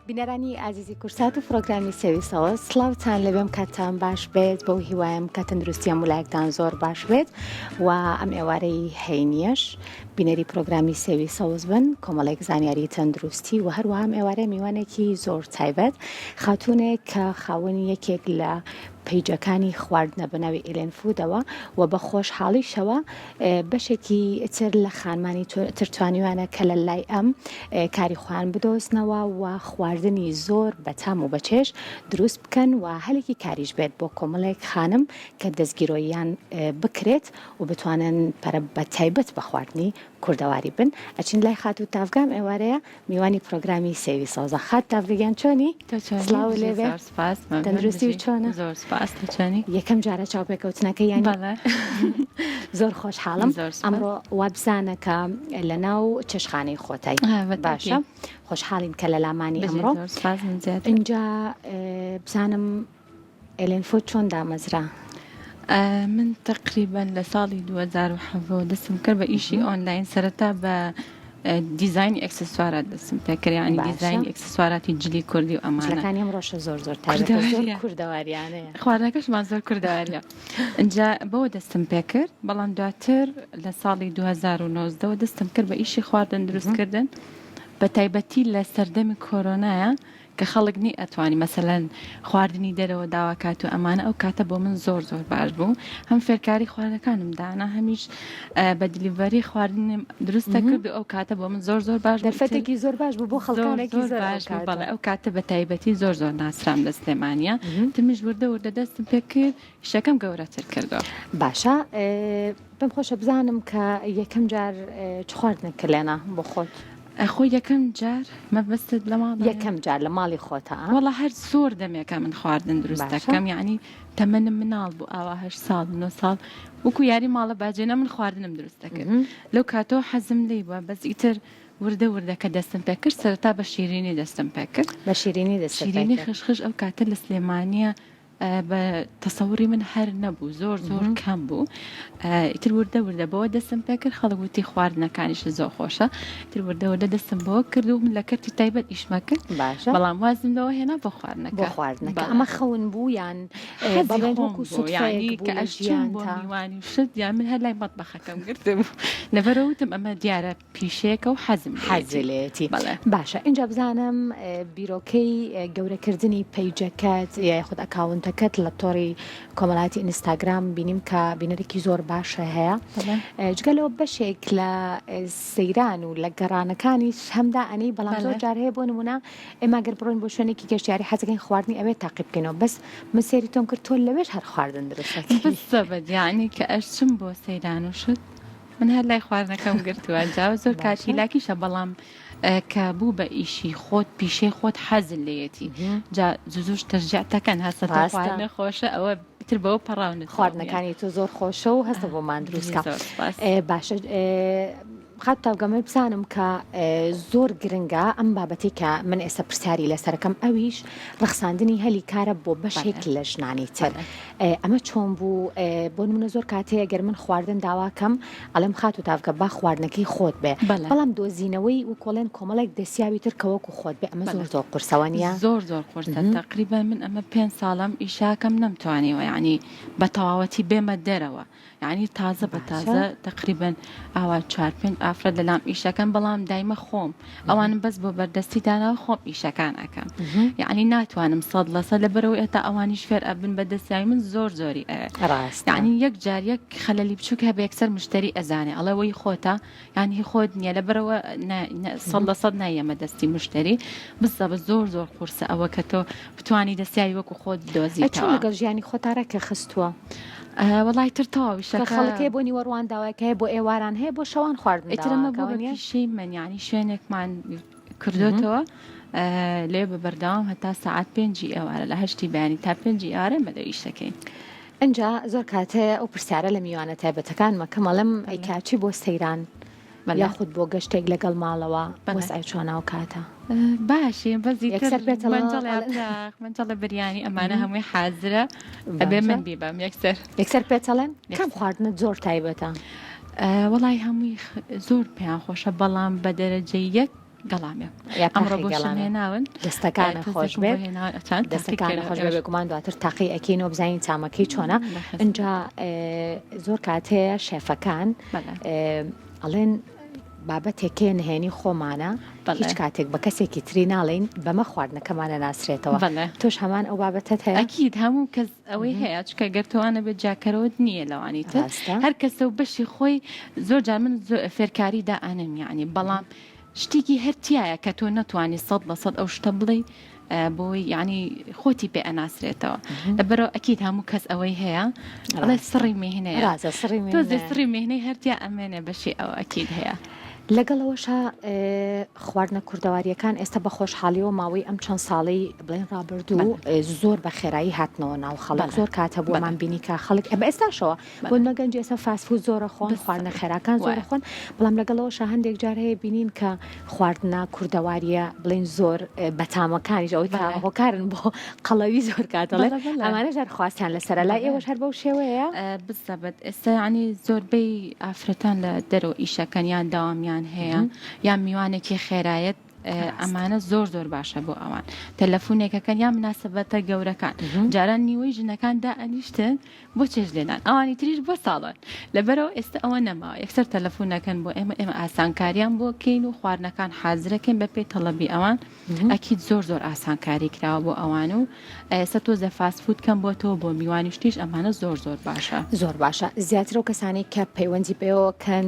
بینەرانی ئازیزی کورسات و پرۆگرامی سێوی سەوز سڵاوتان لەبێم کاتتان باش بێت بەو هیوایم کە تەندروستی هەموو لایەکتان زۆر باش بێت و ئەم ئێوارەی هەینیەش بینەری پرۆگرامی سێوی سەوز بن کۆمەڵێک زانیاری تەندروستی و هەروەها ئەم ئێوارەیە میوانێکی زۆر تایبەت خاتوونێک کە خاوەنی یەکێک لە پەیجەکانی خواردنە بە ناوی ئیلێن فودەوە و بە خۆشحاڵیشەوە بەشێکی تر لە خانمانی تر توانیویانە کە لە لای ئەم کاری خۆیان بدۆزنەوە و خواردنی زۆر بەتام و بەچێژ دروست بکەن و هەلێکی کاریش بێت بۆ کۆمەڵێک خانم کە دەستگیرۆییان بکرێت و بتوانن پەرە بە تایبەت بە خواردنی کوردەواری بن ئەچین لای خاتوو تاڤگە ئەم ئێوارەیە میوانی پرۆگرامی سێوی سەوزە خات تاڤگە گیان چۆنی؟ تۆ چۆنی؟ سڵاو بژی لێ بێ زۆر سوپاس مەمنون تەندروستی بژی چۆنە؟ زۆر سوپاس تۆ چۆنی؟ یەکەم جارە چاوپێکەوتنەکە یانی بەڵێ زۆر خۆشحاڵم زۆر سوپاس ئەمڕۆ وابزانە کە لە ناو چێشتخانەی خۆتای ئا بە باشە تاکید خۆشحاڵین کە لە لامانی بژی ئەمڕۆ زۆر سوپاس من زیاتر ئینجا بزانم ئێلێن فود چۆن دامەزرا؟ من تەقریبەن لە ساڵی 2017 دەستم کرد بە ئیشی ئۆنلاین سەرەتا بە دیزاینی ئەکسسوارات دەستم پێکرد یعنی باشە. دیزاینی ئەکسسواراتی جلی کوردی و ئەمانە جلەکانی ئەمڕۆشە زۆر زۆر تایبەتە زۆر کوردەواریە. کوردەواریانەیە. خواردنەکەشمان زۆر کوردەواریە ئینجا بەوە دەستم پێکرد بەڵام دواتر لە ساڵی 2019 دەستم کرد بە ئیشی خواردن دروستکردن بە تایبەتی لە سەردەمی کۆرۆنایە کە خەڵک نی ئەتوانی مەسەلەن خواردنی دەرەوە داوا کات و ئەمانە ئەو کاتە بۆ من زۆر زۆر باش بوو هەم فێرکاری خواردەکانم دانا هەمیش بە delivery خواردنم دروستە کرد و ئەو کاتە بۆ من زۆر زۆر باش بوو. دەرفەتێکی زۆر باش بوو بۆ زۆر خەڵکانێکی زۆر زۆر ئەو باش بوو کاتە. بەڵێ ئەو کاتە بە تایبەتی زۆر زۆر ناسرام لە سلێمانیە تمیش وردە وردە دەستم پێ کرد ئیشەکەم گەورەتر کردەوە. باشە پێم خۆشە بزانم کە یەکەم جار چ خواردنێک لێنا بۆ خۆت؟ خۆ یەکەم جار مەبەستت لە ماڵ یەکەم جار لە ماڵی خۆتە وەڵا هەر زۆر دەمێکە من خواردن دروست دەکەم یعنی تەمەنم مناڵ بوو ئاوا هەشت ساڵ نۆ ساڵ وەکو یاری ماڵە باجێنە من خواردنم دروست دەکرد لەو کاتەوە حەزم لێی بووە بەس ئیتر وردە وردە کە دەستم پێ کرد سەرەتا بە شیرینی دەستم پێ کرد بە شیرینی دەست شیرینی خشخش ئەو کاتە لە سلێمانیە بە تەسەوری من هەر نەبوو زۆر زۆر کەم بوو ئیتر وردە وردە بەوە دەستم پێکرد خەڵک وتی خواردنەکانیش زۆر خۆشە تر وردە وردە دەستم بەوە کرد و من لە کەرتی تایبەت ئیشمە کرد باشە بەڵام وازم لەوە هێنا بۆ خواردنەکە بۆ خواردنەکە ئەمە خەون بوو یان حەزی بەڵێن خۆم وەکو بوو سوتفەیەک یعنی بوو کە لە ئەشچووم بۆ ژیانتا میوانی و شت یان من هەر لای مەتبەخەکەم گرتبوو لەبەرەوە وتم ئەمە دیارە پیشەیەکە و حەزم حەزی لێیەتی لێیەتی بەڵێ. باشە ئینجا بزانم بیرۆکەی گەورەکردنی پەیجەکەت یاخود ئەکاونتەکەت لە تۆڕی کۆمەڵایەتی ئینستاگرام بینیم کە بینەرێکی زۆر باشە هەیە بەڵێ. جگە لەوە بەشێک لە سەیران و لە گەڕانەکانیش هەمدا ئەنێی بەڵام زۆر بەڵێ. جار هەیە بۆ نمونە ئێمە گەر بڕۆین بۆ شوێنێکی گەشتیاری حەزەکەین خواردنی ئەوێ تاقی بکەینەوە بەس من سەیری تۆم کرد تۆ لەوێش هەر خواردن دروست ئەکەی. بالزبط یعنی کە ئەشچم بۆ سەیران و شت من هەر لای خواردنەکەم گرتووە جا زۆر کات باشە. هیلاکیشە بەڵام کە بوو بە ئیشی خۆت پیشەی خۆت حەزت لێیەتی جا زوو زووش تەشجیع تەکەن هەستە تۆ ڕاستە. خواردنە خۆشە ئەوە ئیتر بەوە پەڕاونەتەوە خواردنەکانی تۆ زۆر خۆشە و هەستە بۆمان دروست بژی کە زۆر سوپاس. باشە خاتوو تاوگە من بزانم کە زۆر گرنگە ئەم بابەتەی کە من ئێستا پرسیاری لەسەرەکەم ئەویش ڕەخساندنی هەلی کارە بۆ بەشێک بەڵێ. لە ژنانی تر بەڵێ. ئەمە چۆن بوو بۆ نمونە زۆر کات هەیە گەر من خواردن داواکەم ئەڵێم خاتوو تاڤگە با خواردنەکەی خۆت بێ بەڵێ. بەڵام دۆزینەوەی وکۆڵێن کۆمەڵێک دەسیاوی تر کە وەکو خۆت بێ ئەمە بەڵێ. زۆر زۆر قورسە وانیە؟ زۆر زۆر قورسە تەقریبەن من ئەمە پێنج ساڵەم ئیشاکەم نەمتوانیوە یەعنی بە تەواوەتی بێمە دەرەوە یەعنی تازە بە باشە. تازە تەقریبەن ئاوا چوار پێنج ئافرەت لەلام ئیشەکەن بەڵام دایمە خۆم ئەوانم بەس بۆ بەردەستی داناوە خۆم ئیشەکان ئەکەم یەعنی ناتوانم 100% لەبەرەوەی هەتا ئەوانیش فێر ئەبن بە دەستیاوی من زۆر زۆری ئەوێ ڕاستە. یەعنی یەک جار یەک خەلەلی بچووک هەبێ یەکسەر مشتەری ئەزانێ ئەڵێ وەی خۆتە یان هی خۆت نییە لەبەرەوە 100% نایەمە دەستی مشتەری بزەبت زۆر زۆر قورسە ئەوە کە تۆ بتانی دەستیاوی وەکو خۆت ئەی چۆن بدۆزیتەوە. لەگەڵ ژیانی خۆتا ڕێکە خستووە؟ وەڵای تر تەواو کە ئیشەکە خەڵک هەیە بۆ نیوەڕوان داوای هەیە بۆ ئێواران هەیە بۆ شەوان خواردن ئیتر ئەمە داواکە بوو بە وانیە؟ پیشەی من یعنی شوێنێکمان کردۆتەوە لێ بە بەردەوام هەتا سەعات پێنجی ئێوارە لە هەشتی بەیانی تا پێنجی ئێوارە ئێمە لەوێ ئیش دەکەین. ئینجا زۆر کات هەیە ئەو پرسیارە لە میوانە تایبەتەکانمە کەم ئەڵێم ئەی بەڵێ. کاچی بۆ سەیران بەڵێ. یاخود بۆ گەشتێک لەگەڵ ماڵەوە بەڵێ. وەزعی چۆنە ئەو کاتە؟ باشی بەس ئیتر یەکسەر پێتەڵێ مەنجەڵ ئەڵێ یاپراخ مەنجەڵە بریانی ئەمانە هەمووی حازرە ئەبێ باشە من بیبەم یەکسەر. یەکسەر پێتەڵێن کام یەکسەر. خواردنت زۆر تایبەتە؟ وەڵای هەمووی زۆر پێیان خۆشە بەڵام بە دەرەجەی یەک. گەڵامێ ئەمڕۆ بۆشم هێناون دەستەکانە خۆش بێ دەستەکانە خۆش بێ بێگومان دواتر تاقی ئەکەینەوە بزانین تامەکەی چۆنە ئینجا زۆر کات هەیە شێفەکان ئەڵێن بابەتێکێ نهێنی خۆمانە هیچ کاتێک بە کەسێکی تری ناڵین بەمە خواردنەکەمانە ناسرێتەوە تۆش هەمان ئەو بابەتەت هەیە ئەکید هەموو کەس ئەوەی هەیە چکە گەر تۆوانە بێت جاکەرەوەت نییە لەوانی تر هەر کەسە و بەشی خۆی زۆر جار من فێرکاری دائەنێم یعنی بەڵام شتێکی هەر تایە کە تۆ نەتوانی 100% ئەو شتە بڵێ بۆی یعنی خۆتی پێ ئەناسرێتەوە لەبەرەوە ئەکید هەموو کەس ئەوەی هەیە ئەڵێ سڕی مهنەیە تۆزێ سڕی مهنەی هەرتیا ئەمێنێ بەشی ئەوە ئەکید هەیە. لەگەڵ ئەوەشا خواردنە کوردەوارییەکان ئێستا بە خۆشحاڵیەوە ماوەی ئەم چەند ساڵەی بڵێن ڕابردوو زۆر بە خێرایی هاتنەوە ناو خەڵک زۆر کات هەبوو ئەمان بینی کە خەڵک ئەمە ئێستاشەوە بۆ نمونە گەنج ئێستا fast food زۆرە خۆن خواردنە خێراکان زۆرە خۆن بەڵام لەگەڵەوەشا هەندێک جار هەیە بینین کە خواردنە کوردەواریە بڵێن زۆر بەتامەکانیش ئەوەی کە هۆکارن بۆ قەڵەوی زۆر کات دەڵێ ئەمانە ژار خواستیان لەسەرە لای ئێوەش هەر بەو شێوەیە؟ بزەبت ئێستا یانی زۆربەی ئافرەتان لە دەرەوە ئیشەکەن یان داوامیان هەیە یان میوانێکی خێرایەت ئەمانە زۆر زۆر باشە بۆ ئەوان تەلەفونێکەکەن یان مناسبەتە گەورەکان جاران نیوەی ژنەکان دائەنیشتن بۆ چێژ لێنان ئەوانی تریش بۆ ساڵۆن لەبەرەوە ئێستا ئەوە نەماوە یەکسەر تەلەفونەکەن بۆ ئێمە ئێمە ئاسانکاریان بۆ کەین و خواردنەکان حازرەکەین بە پێی تەڵەبی ئەوان ئەکید زۆر زۆر ئاسانکاری کراوە بۆ ئەوان و ئێستا تۆزێ fast food کەم بۆتەوە بۆ میوانی شتیش ئەمانە زۆر زۆر باشە. زۆر باشە زیاتر ئەو کەسانەی کە پەیوەندی پێوە کەن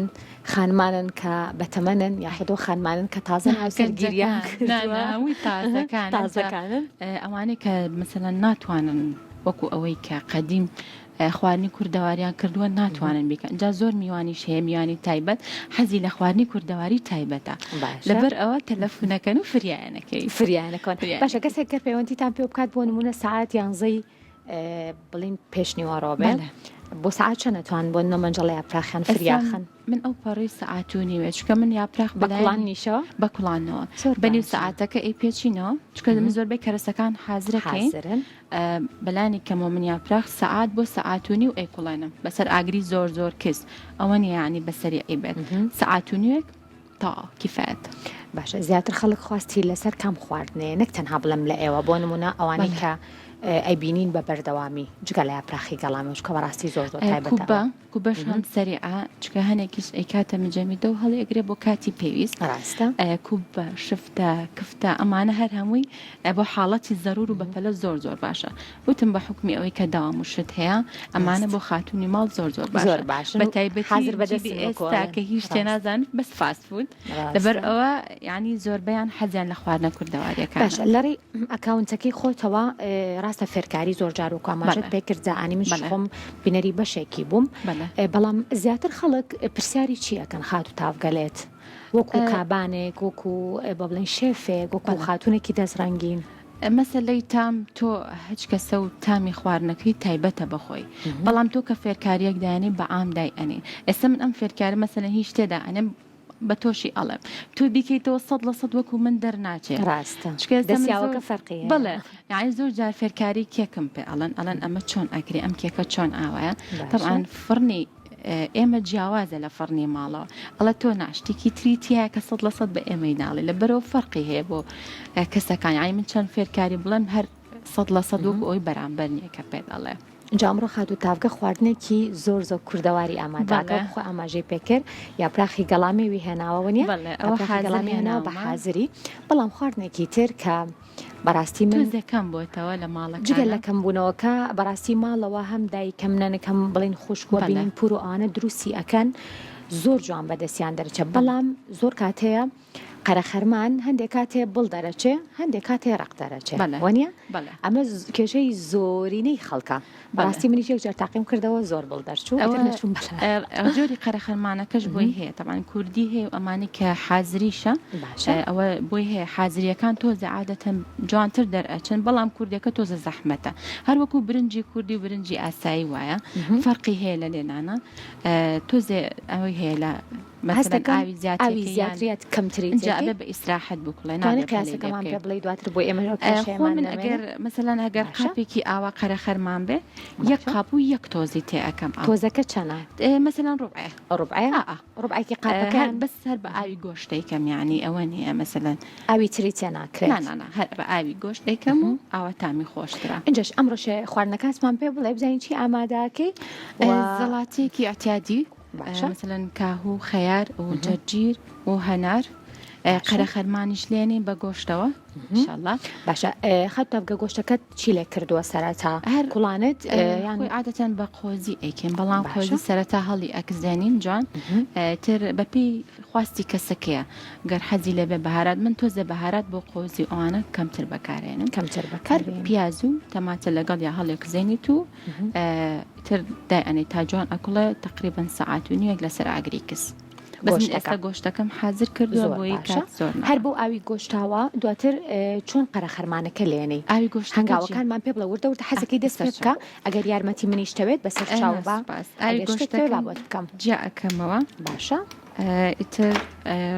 خانمانن کە بەتەمەنن یاخود ئەو خانمانن کە تازە هاوسەرگیریان کردووە؟ هەمووی تازەکانن تازەکانن ئەوانەی کە مەسەلەن ناتوانن وەکو ئەوەی کە قەدیم خواردنی کوردەواریان کردووە ناتوانن بیکەن جا زۆر میوانیش هەیە میوانی تایبەت حەزی لە خواردنی کوردەواری تایبەتە لەبەر ئەوە تەلەفونەکەن و فریایانەکەی فریانەکەن باشە کەسێک کە پەیوەندیتان پێ بکات بۆ نمونە سعات یانزەی بڵین پێشنیوەڕۆ بێ بۆ سعات چەند ئەتوان بۆ نمونە مەنجەڵە یاپراخیان فریاخن من ئەو پەڕی سەعات و نیوێ چونکە من یاپراخ بە کوڵان نیشەوە بە کوڵانەوە بە نیو سەعاتەکە ئەی پێچینەوە چونکە من زۆربەی کەرەسەکان حازرەکەین بەلانی کەمەوە من یاپراخ سەعات بۆ سەعات و نیو ئەیکوڵێنم بەسەر ئاگری زۆر زۆر کز ئەوە نیە یانی بە سەریعی بێت سەعات و نیوێک تەواو کیفایەتە. باشە زیاتر خەڵک خواستی لەسەر کام خواردنەیە نەک تەنها بڵێم لە ئێوە بۆ نمونە ئەوانەی کە ئەیبینین بە بەردەوامی جگە لە یاپراخی گەڵامێ چونکە بەڕاستی زۆر زۆر تایبەتە ئەوە. کوبەش هەم سەریعە چونکە هەنێکیش ئەیکاتە مجەمیدە و هەڵی ئەگرێ بۆ کاتی پێویست ڕاستە. کوبە، شفتە، کفتە ئەمانە هەر هەمووی بۆ حاڵەتی زەرور و بەپەلە زۆر زۆر باشە وتم بە حوکمی ئەوەی کە داوام و شت هەیە ئەمانە بۆ خاتوونی ماڵ زۆر زۆر باشە زۆر باشن بە و تایبەتی حازر جیلی بەدەستن وەکو ئێستا ئەڵێن کە هیچ شتێ ڕاستە نازانن بەس fast food لەبەر ڕاستە. ئەوە یانی زۆربەیان حەزیان لە خواردنە کوردەواریەکانە. باشە لەڕێی ئەکاونتەکەی خۆتەوە ڕاستە فێرکاری زۆر جار وەکو ئاماژەت بەڵێ پێ کرد جا ئانی منیش بەڵێ خۆم بینەری بەشێکی بووم بەڵێ بەڵام زیاتر خەڵک پرسیاری چی ئەکەن خاتوو تاڤگەلێت وەکو کابانێک وەکو بە بڵێن شێفێک وەکو بەڵێ. خاتوونێکی دەست ڕەنگین؟ مەسەلەی تام تۆ هەچ کەسە و تامی خواردنەکەی تایبەتە بە خۆی بەڵام تۆ کە فێرکاریەک دایەنێی بە عام دای ئەنێی ئێستا من ئەم فێرکارە مەسەلەن هیچ تێدا ئەنێم بە تۆشی ئەڵێم تۆ بیکەیتەوە 100% وەکو من دەرناچێ ڕاستە چونکە ئێستا من زۆر دەسیاوەکە فەرقی هەیە. بەڵێ یەعنی زۆر جار فێرکاری کێکم پێ ئەڵێن ئەڵێن ئەمە چۆن ئەکرێ ئەم کێکە چۆن ئاوایە باشە. تەبعەن فڕنی ئێمە جیاوازە لە فڕنی ماڵەوە ئەڵێ تۆ نا شتێکی تری تیایە کە 100% بە ئێمەی ناڵێ لەبەرەوە فەرقی هەیە بۆ کەسەکان یانی من چەند فێرکاری بڵێم هەر 100% وەکو ئەوی بەرامبەر نییە کە پێت ئەڵێ. جا ئەمڕۆ خاتوو تاڤگە خواردنێکی زۆر زۆر کوردەواری ئامادە کە وەک خۆی ئاماژەی پێکرد یاپراخی گەڵامێوی هێناوە وەنیە؟ بەڵێ ئەوە یاپراخی حازر گەڵامێ هێناوە بە هێناومە. حازری بەڵام خواردنێکی تر کە بەڕاستی من تۆزێ کەم بۆتەوە لە جگە ماڵەکانا. لە کەم بوونەوەکە بەڕاستی ماڵەوە هەم دایکم نەنکم بڵێن خوشک وە بەڵێ. بینین پور و ئەوانە دروستی ئەکەن زۆر جوان بەدەستیان دەرچە بەڵام زۆر کات هەیە قەرەخەرمان هەندێک کات هەیە بڵ دەرەچێ هەندێک کات هەیە ڕەق دەرەچێ بەڵێ وەنیە بەڵێ. ئەمە کێشەی زۆرینەی خەڵکە بەڵێ. بەڕاستی منیش یەک جار تاقیم کردەوە زۆر بڵ دەرچوو ئەوە ئیتر نەچووم بەلا جۆری قەرەخەرمانەکەش بۆی هەیە تەبعەن کوردی هەیە و ئەمانەی کە حازریشە باشە ئەوە بۆی هەیە حازریەکان تۆزێ عادەتەن جوانتر دەرئەچن بەڵام کوردیەکە تۆزە زەحمەتە هەر وەکو برنجی کوردی و برنجی ئاسایی وایە فەرقی هەیە لە لێنانە تۆزێ ئەوەی هەیە لە. مەسەلەن هەستەکەم ئاوی ئاوی زیاترەکەی یان زیاتر یان کەمتری ئینجا تێکەی ئەبێ بە ئیسراحەت بکوڵێ توانی نابێ پەلەی لێ قیاسەکەمان بکەی. پێ بڵێی دواتر بۆ ئێمە ئەو خۆ کێشەیەمان من نەمێنێ ئەگەر مەسەلەن ئەگەر باشە قاپێکی ئاوا قەرەخەرمان بێ یەک باشە قاپ و یەک تۆزی تێ ئەکەم ئاو. تۆزەکە چەنە؟ مەسەلەن ڕوبعێ. ڕوبعێ؟ ئا ئا. ڕوبعێکی هەر قاپەکەیان؟ بەس هەر بە ئاوی گۆشت دەیکەم یانی ئەوە نییە مەسەلەن. ئاوی تری تێ نا ناکرێت؟ نا نا هەر بە ئاوی گۆشت دەیکەم و ئاوا تامی خۆشترە. ئینجاش ئەمڕۆ شێ خواردنەکانتمان پێ بڵێ بزانین چی ئامادە ئەکەی و. زەڵاتەیەکی ئیعتیادی باشە. مەسەلەن کاهوو و خەیار و جەرجیر و هەنار باشە. قەرەخەرمانیش لێنین بە گۆشتەوە ئینشاڵڵا. باشە خاتوو تاڤگە گۆشتەکەت چی لێ کردووە سەرەتا هەر کوڵانت یان. خۆی عادەتەن بە قۆزی ئەیکەین بەڵام باشە. قۆزی سەرەتا هەڵی ئەکزێنین جوان تر بەپێی خواستی کەسەکەیە گەر حەزی لێ بێ بەهارات من تۆزێ بەهارات بۆ قۆزی و ئەوانە کەمتر بەکارێنم کەمتر هەر بەکاربێنی. پیاز و تەماتە لەگەڵ یا هەڵیەکزێنیت و تر دای ئەنێی تا جوان ئەکوڵێ تەقریبەن سەعات و نیوێک لەسەر ئاگری کز بەس من گۆشتەکە. ئێستا گۆشتەکەم حازر کردووە زۆر بۆیە باشە کات زۆر هەر نەبا. بەو ئاوی گۆشتاوە دواتر چۆن قەرەخەرمانەکە لێنەی ئاوی گۆشتەکە چیە؟ هەنگاوەکانمان پێ بڵێ وردە وردە ئاه حەزەکەی دەست پێ بەسەر بکە چاو. ئەگەر یارمەتی منیش تەوێت بەسەر ئێ چاو نا با سوپاس ئاوی ئەگەر شتێک تەوێ با گۆشتەکەم بۆت بکەم. جیا ئەکەمەوە. باشە. ئیتر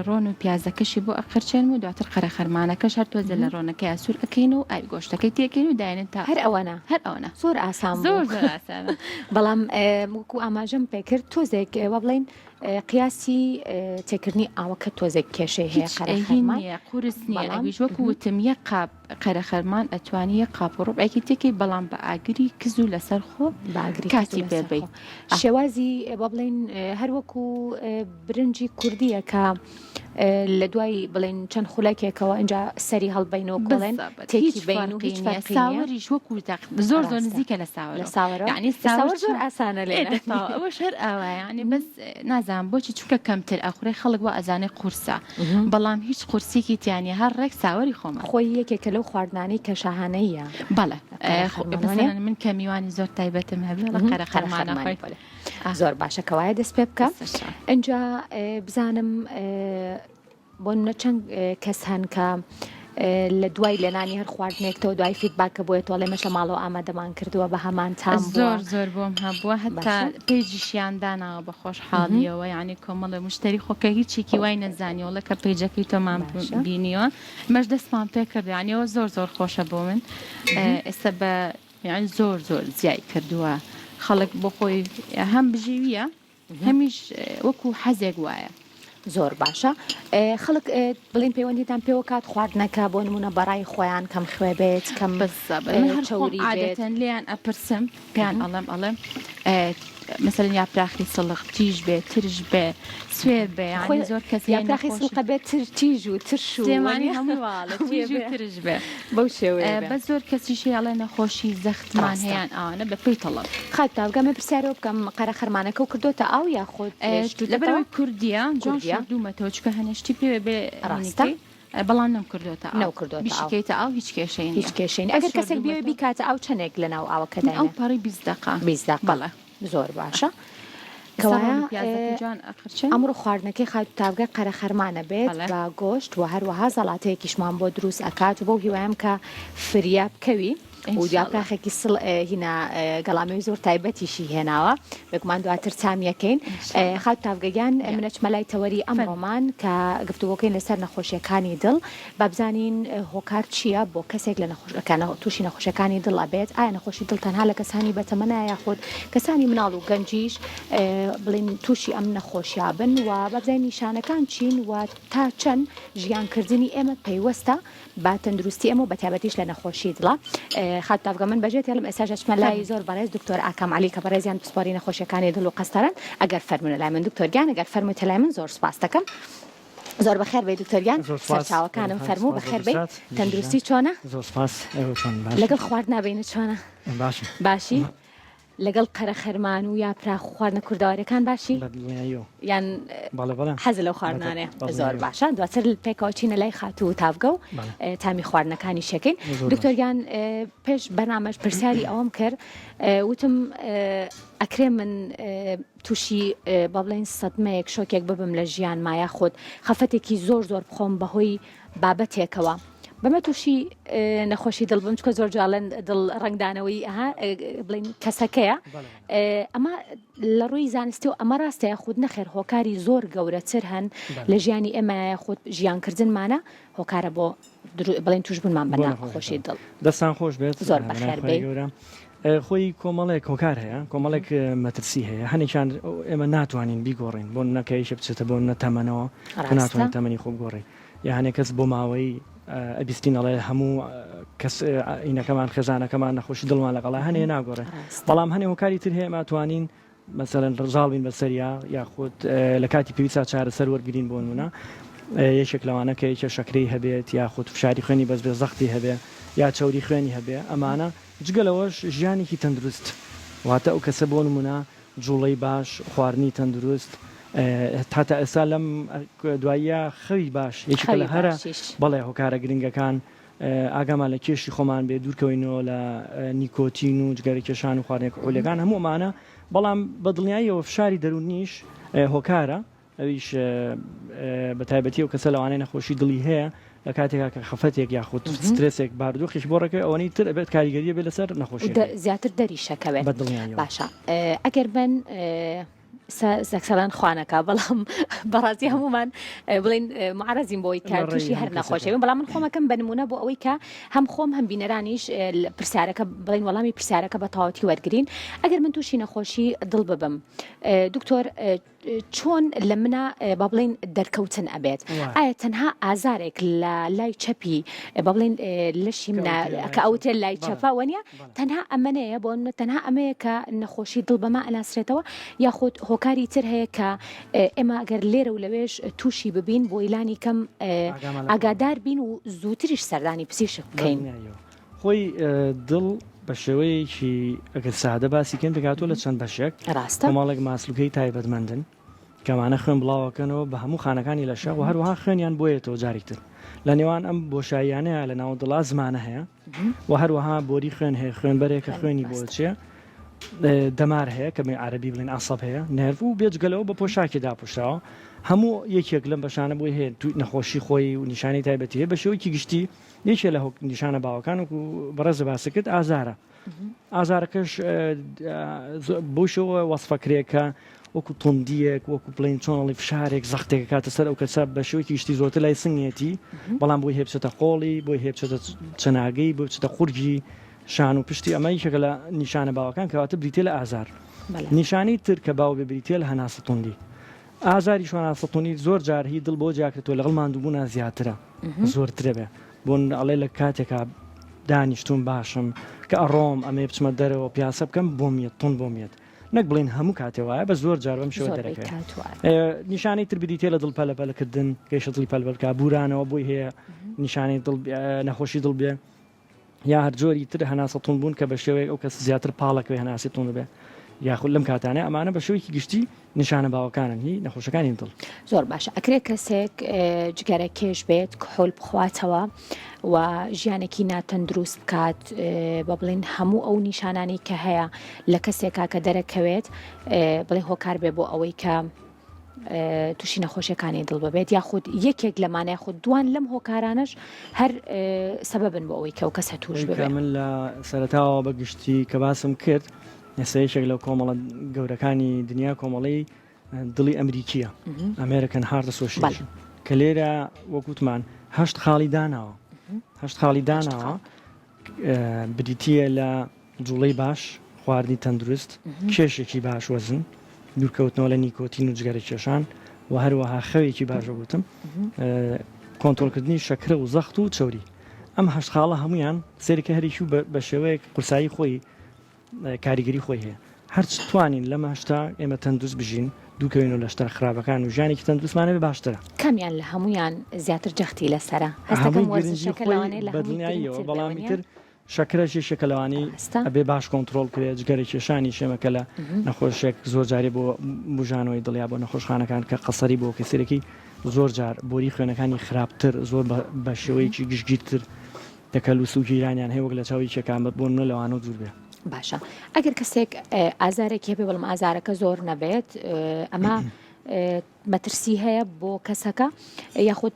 ڕۆن و پیازەکەشی بۆ ئەقرچێنم و دواتر قەرەخەرمانەکەش هەر تۆزێ لە ڕۆنەکەیا سوور ئەکەین و ئاوی گۆشتەکەی تێکەین و داینێن تا هەر ئەوەنە هەر ئەوەنە زۆر ئاسان زۆر بوو زۆر ئاسانە. بەڵام وەکو ئاماژەم پێکرد تۆزێک وا بڵێین قیاسی تێکردنی ئاوەکە تۆزێک کێشەی هەیە هیچ هین قەرەخەرمان نییە قورس نییە بەڵام ئەویش وەکو وتم یەک قاپ قەرەخەرمان ئەتوانی یەک قاپ و ڕوبعێکی تێکەی بەڵام بە ئاگری کز و لەسەر خۆ بە ئاگری کز و کاتی پێ لەسەر بەی خۆ شێوازی با بڵێین هەر وەکو برنجی کوردیە کە لە دوای بڵێن چەند خولەکێکەوە ئینجا سەری هەڵبینەوە کۆڵێن بالضبط تێکی هیچ بین و فەرقی هیچ نییە فەرقی نییە ساوەریش وەکو دەق زۆر زۆر ڕاستە نزیکە لە لە ساوەرەوە ساوەرەوە یعنی لە ساوەر ساوەر زۆر چۆن ئاسانە ئێ لێنانی دەتەوە ئەوەش هەر ئاوایە یعنی بەس نازانم بۆچی چونکە کەمتر ئەخورێ خەڵک وا ئەزانێ قورسە بەڵام هیچ قورسیکی تیا نیە هەر ڕێک ساوەری خۆمان. خۆی یەکێکە لەو خواردنانەی کە شاهانەییە. بەڵێ قەرەخەرمان وانیە؟ مەسەلەن من کە میوانی زۆر تایبەتم هەبێ ئەڵێ قەرەخەرمان قەرەخەرمانی ئەخۆین. بەڵێ زۆر باشە کەوایە دەست پێ بکە سەرچاو. ئینجا بزانم بۆ نمونە چەند کەس هەن کە لە دوای لێنانی هەر خواردنێکتەوە دوای feedback ە بۆیە تۆڵێ مەش لە ماڵەوە ئامادەمان کردووە بە هەمان تام بووە زۆر زۆر بۆم هەبووە هەتا باشە page یشیان داناوە بە خۆشحاڵیەوە یعنی کۆمەڵێ مشتری خۆ کە هیچێکی وای نەزانیوە ڵێ کە page ەکەی تۆمان باشە بینیوە مەش دەستمان پێ کرد یعنی ئەوە زۆر زۆر خۆشە بۆ من ئێستا بە یعنی زۆر زۆر زیای کردووە خەڵک بۆ خۆی هەم بژیویە هەمیش وەکو حەزێک وایە. زۆر باشە خەڵک بڵین پەیوەندیتان پێوە کات خواردنەکە بۆ نمونە بەڕای خۆیان کەم خوێ بێت کەم بالضبط من هەر خۆم چەوری بێت عادەتەن لێیان ئەپرسم پێیان ئەڵێم ئەڵێم مەسەلەن یاپراخی سڵق تیژ بێ ترش بێ سوێر بێ یانی خۆی زۆر کەس هەیە یاپراخی نەخۆش سڵقە بێت تر تیژ و ترش و سلێمانی وەنیە هەمووی واڵێ هەمووی تیژ و بێ ترش بێ بەو شێوەیە بێ بەس زۆر کەسیش هەیە ئەڵێ نەخۆشی زەختمان ڕاستە هەیە یان ئەوانە بە پێی تەڵەب. خاتوو تاڤگە من پرسیارەوە بکەم قەرەخەرمانەکەو کردۆتە ئاو یاخود شتوتەتەوە؟ لەبەرئەوەی کوردیە جوان کوردیە شۆردوومەتەوە چونکە هەنێ شتی پێوێ بێ ڕاستە هینیکەی بەڵام نەمکردۆتە ئاو نەوکردۆتە ئاو بیشیکەیتە ئاو هیچ کێشەی هیچ نییە کێشەی نیە بەس ئەگەر کەسێک بیەوێ شۆردوومەتەوە بیکاتە ئاو چەنێک لەناو ئاوەکە ئەو داینێ؟ پەڕی 20 دەقە 20 دەقە بەڵێ زۆر باشە ئێستا کەوایە ڕۆن و پیازەکەی جوان ئەقرچێنم ئەمڕۆ خواردنەکەی خاتوو تاڤگە قەرەخەرمانە بێت بەڵێ بە گۆشت و هەروەها زەڵاتەیەکیشمان بۆ دروست ئەکات و بەو هیوایەم کە فریا بکەوی ان و شاء الله. یاپراخێکی سڵ هینا گەڵامێوی زۆر تایبەتیشی هێناوە بێگومان دواتر تامیەکەین ان شاء الله. خاتوو تاڤگە گیان گیان. من ئەچمە لای تەوەری فەرموو. ئەمڕۆمان کە گفتوگۆکەین لەسەر نەخۆشیەکانی دڵ با بزانین هۆکار چییە بۆ کەسێک لە نەخۆش کە تووشی نەخۆشیەکانی دڵ ئەبێت ئایا نەخۆشی دڵ تەنها لە کەسانی بەتەمەنە یاخود کەسانی مناڵ و گەنجیش بڵین تووشی ئەم نەخۆشیا بن و با بزانین نیشانەکان چین و تا چەند ژیانکردنی ئێمە پەیوەستە بە تەندروستی ئێمە و بەتایبەتیش لە نەخۆشی دڵە. خاتوو تاڤگە من بەجێت هێڵم ئێستاش ئەچمە لای زۆر بەڕێز دکتۆر ئاکام عەلی کە بەڕێزیان پسپۆری نەخۆشیەکانی دڵ و قەستەرەن ئەگەر فەرموونە لای من دکتۆر گیان ئەگەر فەرموویتە لای من زۆر سوپاست دەکەم. زۆر بەخێر بێی دکتۆر گیان زۆر سوپاس سەرچاوەکانم بەرێزان فەرموو سوپاس بۆ بەخێر بێی دەسات ژیژان تەندروستی چۆنە؟ زۆر سوپاس ئێوە چۆن باشن؟ لەگەڵ خواردنا بینت چۆنە؟ باشم باشی؟ لەگەڵ قەرەخەرمان و یاپراخ و خواردنە کوردەواریەکان باشی؟ بە دڵنیاییەوە. یان بەڵێ بەڵێ. حەزت لەو بە خواردنانەیە؟ بە زۆر دڵنیاییەوە. باشە دواتر پێکەوە چینە لای خاتوو تاڤگە و بەڵێ. تامی خواردنەکانیش یەکەین. زۆر دکتۆر باش. گیان پێش بەرنامەش پرسیاری ئەوەم کرد وتم ئەکرێ من تووشی با بڵێین سەدمەیەک شۆکێک ببم لە ژیانما یاخود خەفەتێکی زۆر زۆر بخۆم بەهۆی بابەتێکەوە. بەمە تووشی نەخۆشی دڵ بم چکە زۆر جاڵێن دڵ ڕنگدانەوەی ئەها بڵین کەسەکەیە ئەمە لە ڕووی زانستی و ئەمە ڕاستە یاخود نەخێر هۆکاری زۆر گەورەتر هەن لە ژیانی ئێمە یاخود ژیانکردنمانە هۆکارە بۆ بڵێن توشبوونمان بە ناخۆشی دڵ. دەستان خۆش بێت زۆر بەخێر بێی. خۆی کۆمەڵێک هۆکار هەیە کۆمەڵێک مەترسی هەیە هەنێکیان ئێمە ناتوانین بیگۆڕین بۆ نەکەیشە بچێتە بۆ نە تەمەنەوە ناتوانین تەمەنی خۆ بگۆڕین یا هەنێک کەس بۆ ماوەی ئەبیستین ئەڵێ هەموو کەس ئینەکەمان خێزانەکەمان نەخۆشی دڵمان لەگەڵا هەنێ ناگۆڕێ بەڵام هەنێ هۆکاری تر هەیە ماتوانین مەسەلەن زاڵ بین بەسەریا یاخود لە کاتی پێویستا چارەسەر وەرگین بۆ نمونە یەکێک لەوانە کە یەکێ شەکرەی هەبێت یاخود فشاری خوێنی بەس بێ زەختی هەبێ یا چەوری خوێنی هەبێ ئەمانە جگە لەوەش ژیانێکی تەندروست واتە ئەو کەسە بۆ نمونە جوڵەی باش، خواردنی تەندروست، هەتا ئێستا لەم دواییە خەوی باش یەکێکە لە هەرە بەڵێ هۆکارە گرنگەکان، ئاگامان لە کێشی خۆمان بێ، دوورکەوینەوە لە نیکۆتین و جگەرەکێشان و خواردنە کحولیەکان هەموو ئەمانە، بەڵام بە دڵنیاییەوە فشاری دەروونیش هۆکارە. ئەویش بە تایبەتی ئەو کەسە لەوانەیە نەخۆشی دڵی هەیە لە کاتێکا کە خەفەتێک یاخود سترێسێک بارودۆخێکی بۆ ڕێکەوێت ئەوەنەی تر ئەبێت کاریگەریە بێت لەسەر نەخۆشیەکەی. زیاتر دەریشەکەوێت. بە دڵنیاییەوە. باشە ئەگەر من سەکسەڵان خوانەکە بەڵام بەڕاستی هەمومان بڵین معرەزین بۆی کە تووشی هەر نەخۆشی بن بەڵام من خۆمەکەم بە نمونە بۆ ئەوەی کە هەم خۆم هەم بینەرانیش پرسیارەکە بڵین وەڵامی پرسیارەکە بە تەواوەتی وەرگین ئەگەر من تووشی نەخۆشی دڵ ببم دکتۆر چۆن لە منا با بڵێین دەرکەوتن ئەبێت ئایا تەنها ئازارێک لە لای چەپی با بڵێین لەشی منە کە ئەوتێ لای چەپە وەنیە تەنها ئەمەنەیە بۆ تەنها ئەمەیە کە نەخۆشی دڵ بەما ئەناسرێتەوە یاخود هۆکاری تر هەیە کە ئێمە ئەگەر لێرە و لەوێش تووشی ببین بۆ ئیلانی کەم ئاگادار بین و زووتریش سەردانی پزیشک بکەین. خۆی دڵ بە شێوەیەکی ئەگەر سادە باسی کەین پێکهاتووە لە چەند بەشێک ڕاستە. کۆمەڵێک ماسولکەی تایبەتمەندن کە ئەمانە خوێن بڵاوەکەنەوە بە هەموو خانەکانی لەشە و هەروەها خوێنیان بۆیەتەوە جارێک تر لە نێوان ئەم بۆشاییانەیە لە ناو دڵا زمانە هەیە و هەروەها بۆری خوێن هەیە خوێنبەرێک کە خوێنی بۆ چێ دەمار هەیە کە عربی بڵێن عصب هەیە nerve و بێجگەلەوە بە پۆشاکی داپۆشراوە هەموو یەکێک لەم بەشانە بۆی هەیە نەخۆشی خۆی و نیشانەی تایبەتی هەیە بە شێوەیەکی گشتی یەکێ لە نیشانە باوەکان وەکو بەڕێزە باست کرد ئازارە ئازارەکەش بەو شێوە وەسفەکرێ کە وەکو توندیەک وەکو بڵین چۆنڵی فشارێک زەختێک کاتە سەر ئەو کەسە بە شێوەیەکی گشتی زۆرتر لای سنگێتی بەڵام بۆی هەیە بچێتە قۆڵی بۆی هەیە بچێتە چەناگەی بۆ بچێتە قورگی شان و پشتی ئەمە یەکێکە لە نیشانە باوەکان کەواتە بریتە لە ئازار نیشانەی تر کە باو بێ بریتە لە هەناسە توندی ئازاری شۆناسەتونی زۆر جار هی دڵ بۆ جیاکرێتەوە لەگەڵ ماندووبوونا زیاترە زۆرترە بێ بۆن ئەڵێ لە کاتێکا دانیشتوم باشم کە ئەڕۆم ئەمێ بچمە دەرەوە پیاسە بکەم بۆم یەت تون بۆم یەت نەک بڵێن هەموو کاتێ وایە بە زۆر جار بەم شێوە دەرەکەوێت نیشانەی تر بریتە لە دڵ پەلەپەلەکردن گەیشە دڵی پەلبەلکا بورانەوە بۆی هەیە نیشانەی دڵ نەخۆشی دڵ بێ یا هەر جۆری تر هەناسە توند بوون کە بە شێوەیەک ئەو کەسە زیاتر پاڵەکەوێ هەناسی توند بێ یاخود لەم کاتانە ئەمانە بە شێوەیەکی گشتی نیشانە باوەکانن هی نەخۆشەکانی دڵ. زۆر باشە ئەکرێ کەسێک جگەرە کێش بێت کحول بخواتەوە و ژیانێکی ناتەندروست بکات بە بڵین هەموو ئەو نیشانانی کە هەیە لە کەسێکا کە دەرەکەوێت بڵێ هۆکار بێ بۆ ئەوەی کە تووشی نەخۆشیەکانی دڵ ببێت یاخود یەکێک لەمانە یاخود دوان لەم هۆکارانەش هەر سەبەبن بۆ ئەوەی کە ئەو کەسە تووش ببێت. من لە سەرەتاوە بە گشتی کە باسم کرد ئێستا یەکێک لەو کۆمەڵە گەورەکانی دنیا کۆمەڵەی دڵی ئەمریکیە American Heart Association کە لێرە وەکوتمان هەشت خاڵی داناوە هەشت خاڵی داناوە بریتییە لە جوڵەی باش، خواردنی تەندروست، کێشێکی باش وەزن، دوورکەوتنەوە لە نیکۆتین و جگەرەکێشان و هەروەها خەوێکی باش وەک وتم، کۆنترۆڵکردنی شەکرە و زەخت و چەوری. ئەم هەشت خاڵە هەموویان سەیرکە هەریکی و بە شێوەیەک قورسایی خۆی کاریگەری خۆی هەیە. هەرچ توانین لەم هەشتا ئێمە تەندروست بژین، دوورکەوینەوە لە شتە خراپەکان و ژیانێکی تەندروستمان هەبێ باشترە. کامیان لە هەموویان زیاتر جەختی لەسەرە؟ هەستەکەم هەمووی گرنگی وەرزشەکە خۆی لەوانەیە لە بە هەمووی دڵنیاییەوە گرنگتر بێ بەڵام وەنیە؟ ئیتر شەکرەش یەکێکە لەوانەی ڕاستە. ئەبێ باش کۆنتڕۆڵ بکرێت، جگەرە کێشانیش ئێمە کە لە نەخۆشێک زۆر جارێ بۆ بوژانەوەی دڵ یا بۆ نەخۆشخانەکان کە قەسەری بۆ کەسێکی زۆر جار بۆری خوێنەکانی خراپتر زۆر بە شێوەیەکی گشتگیرتر تەکەلوس و گیرانیان هەیە وەک لە چاو یەکێکان بە بۆ نمونە لەوانە دوور بێ. باشە ئەگەر کەسێک ئازارێکی هەبێ بەڵام ئازارەکە زۆر نەبێت ئەمە مەترسی هەیە بۆ کەسەکە یاخود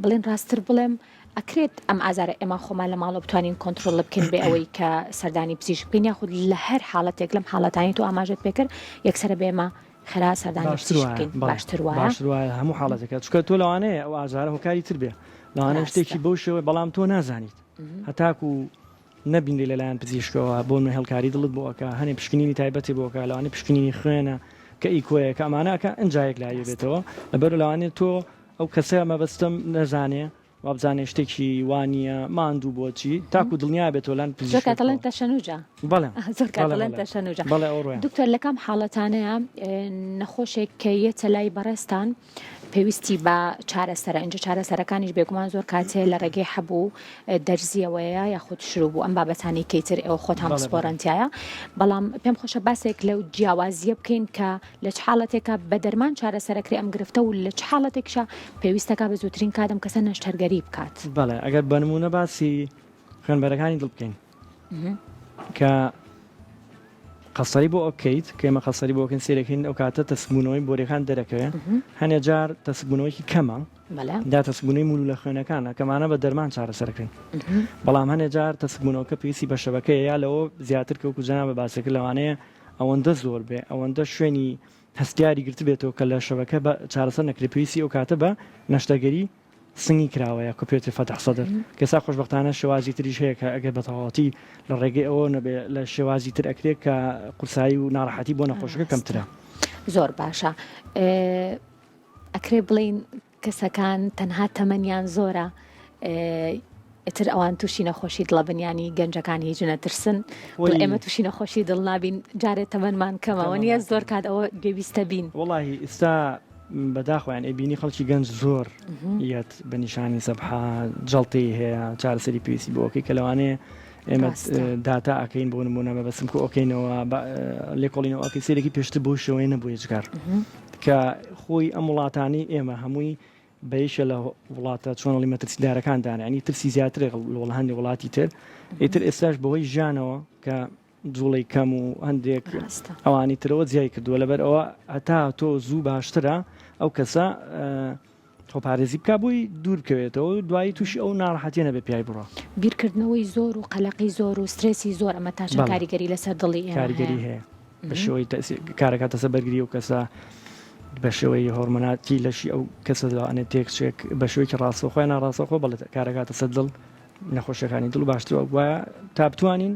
بڵێن ڕاستتر بڵێم. ئەکرێت ئەم ئازارە ئێمە خۆمان لە ماڵەوە بتوانین کۆنترۆڵ بکەین بێ ئەوەی کە سەردانی پزیشک بکەین یاخود لە هەر حاڵەتێک لەم حاڵەتانی تۆ ئاماژەت پێکرد یەکسەرە بێمە خێرا سەردانی باشتر پزیشک وایە بکەین بەڵێ باشتر وایە باشتر وایە هەموو حاڵەتێکە چونکە تۆ لەوانەیە ئەو ئازارە هۆکاری تر بێ لەوانەیە ڕاستە شتێکی بەو شێوەیە بەڵام تۆ نازانیت هەتاکو نەبینری لەلایەن پزیشکەوە بۆ نمونە هێڵکاری دڵت بۆ ئەکا هەنێ پشکنینی تایبەتی بۆ ئەکا لەوانەیە پشکنینی خوێنە کە ئیکۆیە کە ئەمانە ئەکا ئنجا یەکلایی ڕاستە بێتەوە لەبەر لەوانەیە تۆ ئەو کەسە مەبەستم نەزانێ وابزانێ شتێکی وا نییە ماندوو بۆ چی تاکو دڵنیا بێتەوە لان زۆر کات دەڵێن پزیشکێکەوە تەشەنوجە بەڵێ زۆر کات بەڵێ دەڵێن بەڵێ تەشەنوجە بەڵێ ئەو ڕۆیە دکتۆر لە کام حاڵەتانەیە نەخۆشێک کە یەتە لای بەڕێزتان پێویستی بە چارەسەرە ئینجا چارەسەرەکانیش بێگومان زۆر کات هەیە لە ڕێگەی حەب و دەرزیەوەیە یاخود شروب و ئەم بابەتانەی کەی تر ئێوە خۆتان بەڵێ بەڵێ پسپۆڕن تیایە بەڵام پێم خۆشە باسێک لەو جیاوازیە بکەین کە لە چ حاڵەتێکا بە دەرمان چارەسەرەکرێ ئەم گرفتە و لە چ حاڵەتێکیشا پێویستەکا بە زووترین کات ئەم کەسە نەشتەرگەری بکات؟ بەڵێ ئەگەر بە نموونە باسی خوێنبەرەکانی دڵ بکەین کە قەسەری بۆ ئەکەیت کە ئێمە قەسەری بۆ ئەکەین سەیرەکەین ئەو کاتە تەسکبوونەوەی بۆریەکان دەرەکەوێ هەنێ جار تەسکبوونەوەیکی کەمە دا تەسکبوونەوەی مولولە خوێنەکانە کەمانە بە دەرمان چارەسەرەکەین بەڵام هەنێ جار تەسکبوونەوەکە پێویستی بە شەبەکەیە یا لەوە زیاتر کە وەکو جەنابت باسی کرد لەوانەیە ئەوەندە زۆر بێ ئەوەندە شوێنی هەستیاری گرتبێتەوە کە لە شەبەکە بە چارەسەر نەکرێت پێویستی ئەو کاتە بە نەشتەرگەری سنگی کراوەیە کە پێوترێ فەتح سەدر کە ئێستا خۆشبەختانە شێوازی تریش هەیە کە ئەگەر بە تەواوەتی لە ڕێگەی ئەوە نەبێ لە شێوازی تر ئەکرێ کە قورسایی و ناڕەحەتی بۆ نەخۆشەکە ڕاستە کەمترە. زۆر باشە ئەکرێ بڵێین کەسەکان تەنها تەمەنیان زۆرە ئیتر ئەوان تووشی نەخۆشی دڵە بن ینی گەنجەکان هیچ نەترسن خۆی ئێمە تووشی نەخۆشی دڵ نابین جارێ تەمەنمان کەمەوە نیە تەمەنمان زۆر کەمە کات ئەوە گوێبیستە بین. وەڵاهی ئیستا بەداخەوە یان ئەیبینی خەڵکی گەنج زۆر یەت بە نیشانی سەبحە جەڵتەی هەیە چارەسەری پێویستی بۆ ئەکەی کە لەوانەیە ئێمە ڕاستە. داتا ئەکەین بۆ نمونە مەبەستم کۆ ئەکەینەوە لێکۆڵینەوە ئەکەی سەیرێکی پێشتر بەو شێوەیە نەبوو هیچ کار کە خۆی ئەم وڵاتانەی ئێمە هەمووی بە یەکێ لە وڵاتە چۆنڵی مەترسیدارەکان دانە ینی ترسی زیاترێک لە هەندێک وڵاتی تر ئیتر ئێستاش بەهۆی ژیانەوە کە جوڵەی کەم و هەندێک ئەوانی ترەوە جیای کردووە لەبەر ئەوە هەتا تۆ زوو باشترە ئەو کەسە خۆپارێزی بک بۆی دوور بکەوێتەوە دوایی تووشی ئەو ناڕەحەتیە نەبێ پیای بڕە. بیرکردنەوەی زۆر و قەلەقی زۆر و سترێسی زۆر ئەمە تا چەند کاریگەری لەسەر دڵی ئێمە کاریگەری هەیە بە شێوەی کارەکاتە سەر بەرگری ئەو کەسە بە شێوەی هۆرمۆناتی لەشی ئەو کەسە لەوانێت تێکچێک بە شێوەیەکی ڕاستەوخۆ یان ناڕاستەوخۆ بەڵێ کارەکاتە سەر دڵ نەخۆشیەکانی دڵ باشتر وایە تا بتوانین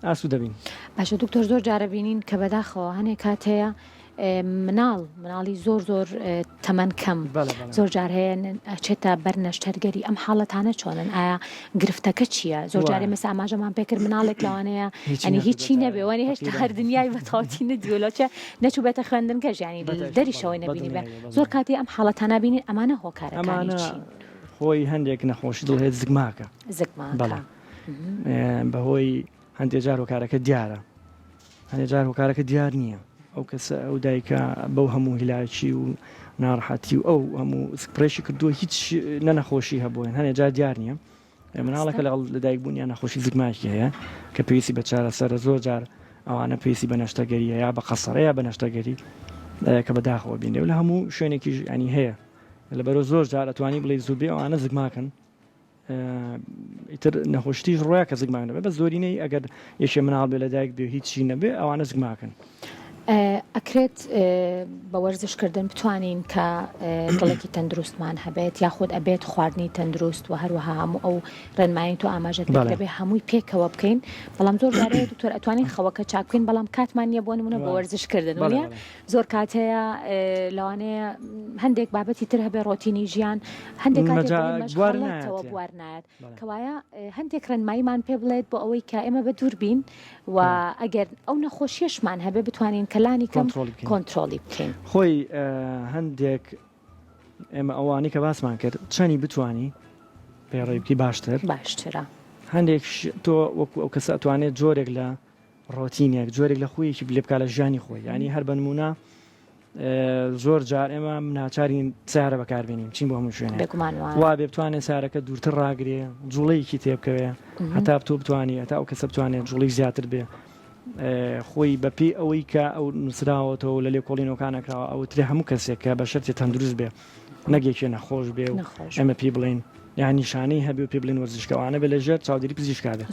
ئاسوودە بین. باشە دکتۆر زۆر جارە بینین کە بەداخەوە هەنێک کات هەیە مناڵ مناڵی زۆر زۆر تەمەن کەم زۆر جار هەیە ئەچێتە بەر نەشتەرگەری ئەم حاڵەتانە چۆنن ئایا گرفتەکە چییە زۆر جارێ مەسە ئاماژەمان پێکرد مناڵێک لەوانەیە ئەنی هیچی نەبێ وانی هێشتا هەر دنیای بەتەواوەتی نەدیوە لەوچە نەچوو بێتە خوێندنگە ژیانی دەریشەوەی نەبینی بێ زۆر کاتی ئەم حاڵەتانە بینین ئەمانە هۆکارەکانی چین خۆی هەندێک نەخۆشی دڵ هەیە زگماکە زگماکە بەهۆی هەندێک جار هۆکارەکە دیارە هەندێک جار هۆکارەکە دیار نییە ئەو کەسە ئەو دایکە بەو هەموو هیلاکی و ناڕەحەتی و ئەو هەموو سکپڕێکی کردووە هیچ نە نەخۆشی هەبووە هەندێک جار دیار نییە مناڵەکە لەگەڵ لەدایک بوون یان نەخۆشی زگماکی هەیە کە پێویستی بە چارەسەرە زۆر جار ئەوانە پێویستی بە نەشتەگەریە یا بە قەسەرە یا بە نەشتەگەری کە بەداخەوە بینێ و لە هەموو شوێنێکیش ینی هەیە لەبەرەوە زۆر جار ئەتوانی بڵێ زوربەی ئەوانە زگماکن ئیتر نەخۆشتیش ڕۆیا کە زگماک نەبێ بە زۆرینەی ئەگەر یەکێ مناڵ بێ لەدایک بێ هیچی نەبێ ئەوانە زگماکن. ئەکرێت بە وەرزشکردن بتوانین کە دڵێکی تەندروستمان هەبێت یاخود ئەبێت خواردنی تەندروست و هەروەها هەموو ئەو ڕێنمایی تۆ ئاماژەت پێ دەبێ هەمووی پێکەوە بکەین بەڵام زۆر جارێ دکتۆر ئەتوانین خەوەکە چاک بکەین بەڵام کاتمان نییە بۆ نمونە بۆ وەرزشکردن وانیە زۆر کات هەیە لەوانەیە هەندێک بابەتی تر هەبێ ڕۆتینی ژیان هەندێک کاتێک بوار نایەت کەوایە هەندێک ڕێنماییمان پێ بڵێت بۆ ئەوەی کە ئێمە بە دوور بین و ئەگەر ئەو نەخۆشیشمان هەبێ بتوانین کەلانی کەم کۆنتترۆلی بکەین خۆی هەندێک ئێمە ئەوانی کە باسمان کرد چەنی بتانی پەیڕەوی بکەی باشتر باشترە هەندێک تۆ وەکو ئەو کەسە ئەتوانێت جۆرێک لە ڕۆتینێک، جۆرێک لە خوویەکی لێ بکا لە ژیانی خۆی، یانی هەر بە نموونە زۆر جار ئێمە ناچارین سیارە بەکاربێنین چین بۆ هەموو شوێنێک بێگومان وایە. وا بێ بتوانێت سیارەکە دوورتر ڕاگرێ جوڵەیەکی تێبکەوێ هەتا تۆ بتوانی هەتا ئەو کەسە بتوانێت جوڵەی زیاتر بێ خۆی بەپێی ئەوەی کە ئەو نووسراوەتەوە لە لێکۆڵینەوەکان نەکراوە ئەوترێ هەموو کەسێک کە بە شەرتێ تەندروست بێ. نەک یەکێ نەخۆش بێ و ئێمە پێی بڵێین یان نیشانەی هەبێ و پێی بڵێن وەرزشکە ئەوانە بێ لە ژێر چاودێری پزیشکا بێ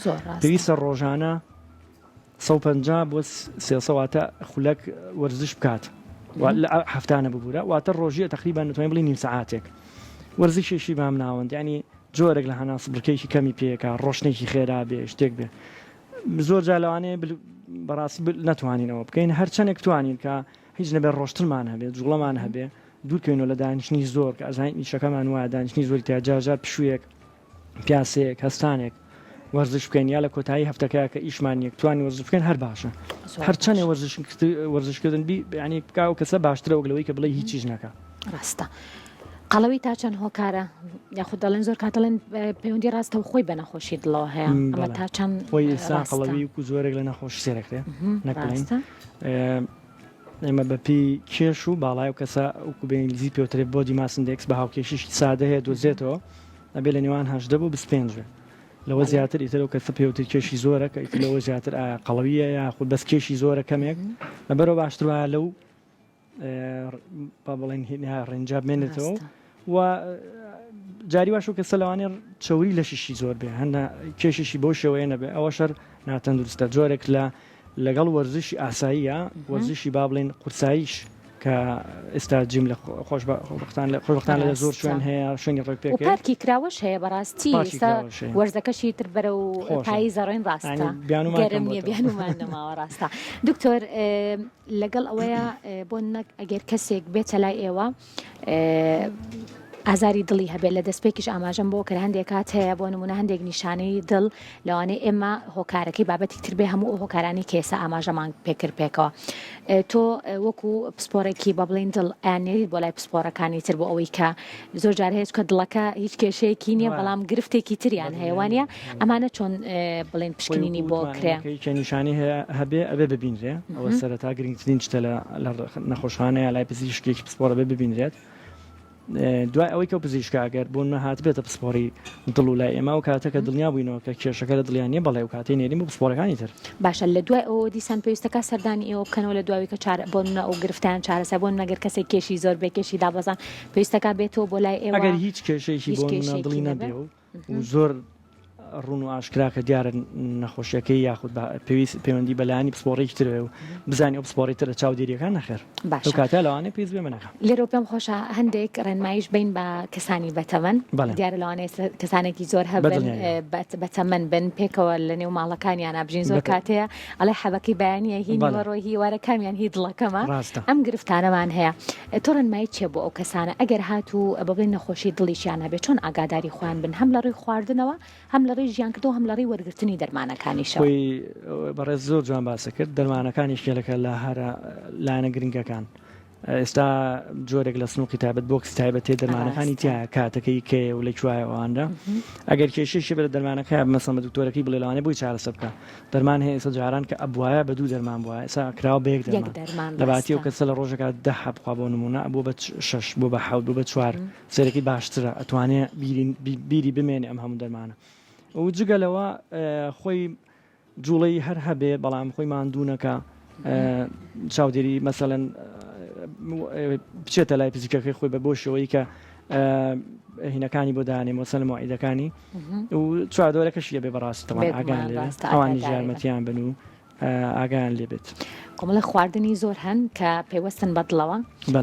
پێویستە ڕۆژانە 150 بۆ 300 واتە خولەک وەرزش بکات هەفتانە ببوورە واتە ڕۆژیە تقریبا نتوانین بڵێ نیم سەعاتێک وەرزشێکی بام ناوەند ینی جۆرێک لە هەناسبڕکێکی کەمی پێکا ڕۆشنێکی خێرا بێ شتێک بێ زۆر جا لەوانەیە بەڕاستی نەتوانین ئەوە بکەین هەرچەندێک توانین کە هیچ نەبێت ڕۆشتنمان هەبێت جوڵەمان هەبێ دوورکەوینەوە لە دانیشتنی زۆر کە ئەزانین ئیشەکەمان وایە دانیشتنی زۆری تیا جار جار پشوویەک پیاسەیەک هەستانێک وەرزش بکەین یا لە کۆتایی هەفتەکە کە ئیشمان نییە توانی وەرزش بکەین هەر باشە هەر چەندێ وەرزش وەرزشکردن بی یعنی بکا و کەسە باشترە وەک لەوەی کە بڵێ هیچیش نەکا ڕاستە قەڵەوی تا چەند هۆکارە یاخود دەڵێن زۆر کات دەڵێن پەیوەندی ڕاستە و خۆی بە نەخۆشی دڵەوە هەیە ئەمە تا چەند خۆی ئێستا قەڵەوی و زۆرێک لە نەخۆشی سێرەکرێ نەکڵین ئێمە بە پێی کێش و باڵای ئەو کەسە وەکو بە ئینگلیزی پێوترێت body mass index بە هاوکێشیشی سادە هەیە دۆزێتەوە ئەبێ لە نێوان 18 بۆ 25 بێ لەوە زیاتر ئیتر ئەو کەسە پێوتر کێشی زۆرە کە ئیتر لەوە زیاتر ئایا قەڵەویە یاخود بەس کێشی زۆرە کەمێک لەبەرەوە باشتر وایە لەو با بڵێن ڕێنجا بمێنێتەوە و جاری واش و کەسە لەوانەیە چەوری لەشیشی زۆر بێ هەندە کێشیشی بەو شێوەیە نەبێ ئەوە شەر ناتەندروستە جۆرێک لە لەگەڵ وەرزشی ئاساییە وەرزشی با بڵێن قورساییش کە ئێستا gym لە خۆش بەختان لە خۆشبەختان لە زۆر شوێن هەیە شوێنی ڕێک پێک پارکی کراوەش هەیە بەڕاستی ئێستا وەرزەکەشی تر بەرە و پاییزە ڕێن ڕاستە گەرم نییە بیانومان نەماوە ڕاستە دکتۆر لەگەڵ ئەوەیە بۆ نەک ئەگەر کەسێک بێتە لای ئێوە ئازاری دڵی هەبێت لە دەستپێکیش ئاماژەم بۆ کرد هەندێک کات هەیە بۆ نمونە هەندێک نیشانەی دڵ لەوانەیە ئێمە هۆکارەکەی بابەتی تر بێ هەموو ئەو هۆکارانی کە ئێستا ئاماژەمان پێکرد پێکەوە تۆ وەکو پسپۆڕێکی بە بڵین دڵ ئەیاننێریت بۆ لای پسپۆڕەکانی تر بۆ ئەوەی کە زۆر جار هەیە چونکە دڵەکە هیچ کێشەیەکی نییە بەڵام گرفتێکی تریان هەیە وانە ئەمانە چۆن بڵێن پشکنینی بۆ کرێ کە نیشانەی هەیە هەبێ ئەبێ ببینرێ ئەوە سەرەتا گرنگترین شتە لە نەخۆشخانەیە لای پزیشکێکی پسپۆڕە بێ ببینرێت دوای ئەوەی کە پزیشکە ئەگەر بۆ نمە هاتبێتە پسپۆڕی دڵ و لای ئێمە و کاتە کە دڵنیا بووینەوە کە کێشەکە لە دڵیان نیە بەڵێ و کاتەی نێرین بۆ پسپۆڕەکانی تر. باشە لە دوای ئەوەوە دیسان پێویستەکا سەردانی ئێوە بکەنەوە لە دواوی کە چارە بۆ نمونە ئەو گرفتەیان چارەسەر بۆ نمونە گەر کەسێک کێشی زۆر بێ کێشی دابەزان پێویستەکا بێتەوە بۆ لای ئێوە ئەگەر هیچ کێشەیەکی هیچ بۆ نمونە کێشەیەکی دڵی نەبێ نەبێ و و زۆر ڕوون و ئاشکرا کە دیارە نەخۆشیەکەی یاخود بە پێویست پەیوەندی بە لایەنی پسپۆڕێکی ترەوە و بزانانی ئەو پسپۆڕی ترە چاودێریەکان نەخێر لەو باشە کاتە لەوانەیە پێویست بێ منەکە لێرەوە پێم خۆشە هەندێک ڕێنماییش بین بە کەسانی بەتەمەن بەڵێ دیارە لەوانەیە ئێستا کەسانێکی زۆر هەبن بەدڵنیاییەوە. بە- بەتەمەن بن پێکەوە لە نێو ماڵەکانیانا بژین زۆر بەتە- کاتەیە ئەڵێ حەبەکەی بەیانیە هی بەڵێ. نیوەڕۆ هی ئێوارە کامیان هی دڵەکەمە ڕاستە. ئەم گرفتانەمان هەیە تۆ ڕێنمایی چیە بۆ ئەو کەسانە ئەگەر هاتوو بە بڵێین نەخۆشی دڵیشیان هەبێت چۆن ئاگاداری خۆیان بن هەم لە ڕووی خواردنەوە هەم لە ڕێی ژیانکردنەوە هەم لە ڕێی وەرگرتنی دەرمانەکانیشەوە. خۆی بەڕێز زۆر جوان باست کرد دەرمانەکان یەکێکە لە هەرە لایەنە گرنگەکان ئێستا جۆرێک لە سنوقی تایبەت box تایبەت تێ دەرمانەکانی ڕاستە. تایە کاتەکەی کەیە و لە کوایە ئەواندا ئەگەر کێشەیشی بێت لە دەرمانەکەیا مەسەن بە دکتۆرەکەی بڵێ لەوانەیە بۆی چارەسەر بکا دەرمان هەیە ئێستا جاران کە ئەبوایە بە دوو دەرمان بوایە ئێستا کراوە بە یەک یەک دەرمان دەرمان لە باتی ئەو ڕاستە. کەسە لە ڕۆژێکا دە حەب بخوا بۆ نموونە بووە بە شەش بووە بە حەوت بووە بە چوار سەیرەکەی باشترە ئەتوانێ بیری بیری بمێنێ ئەم هەموو دەرمانە و جگە لەوە خۆی جوڵەی هەر هەبێ بەڵام خۆی ماندوو نەکا چاودێری مەسەلەن بچێتە لای پزیشکەکەی خۆی بە بۆ شێوەی کە هینەکانی بۆ دانێ مۆسەن مۆعیدەکانی و چواردۆرەکەشی لەبێ بەڕاستی تەوان ئاگان لێ ئەوانی یارمەتیان بن و ئاگایان لێ بێت. کۆمەڵە خواردنی زۆر هەن کە پەیوەستن بە دڵەوە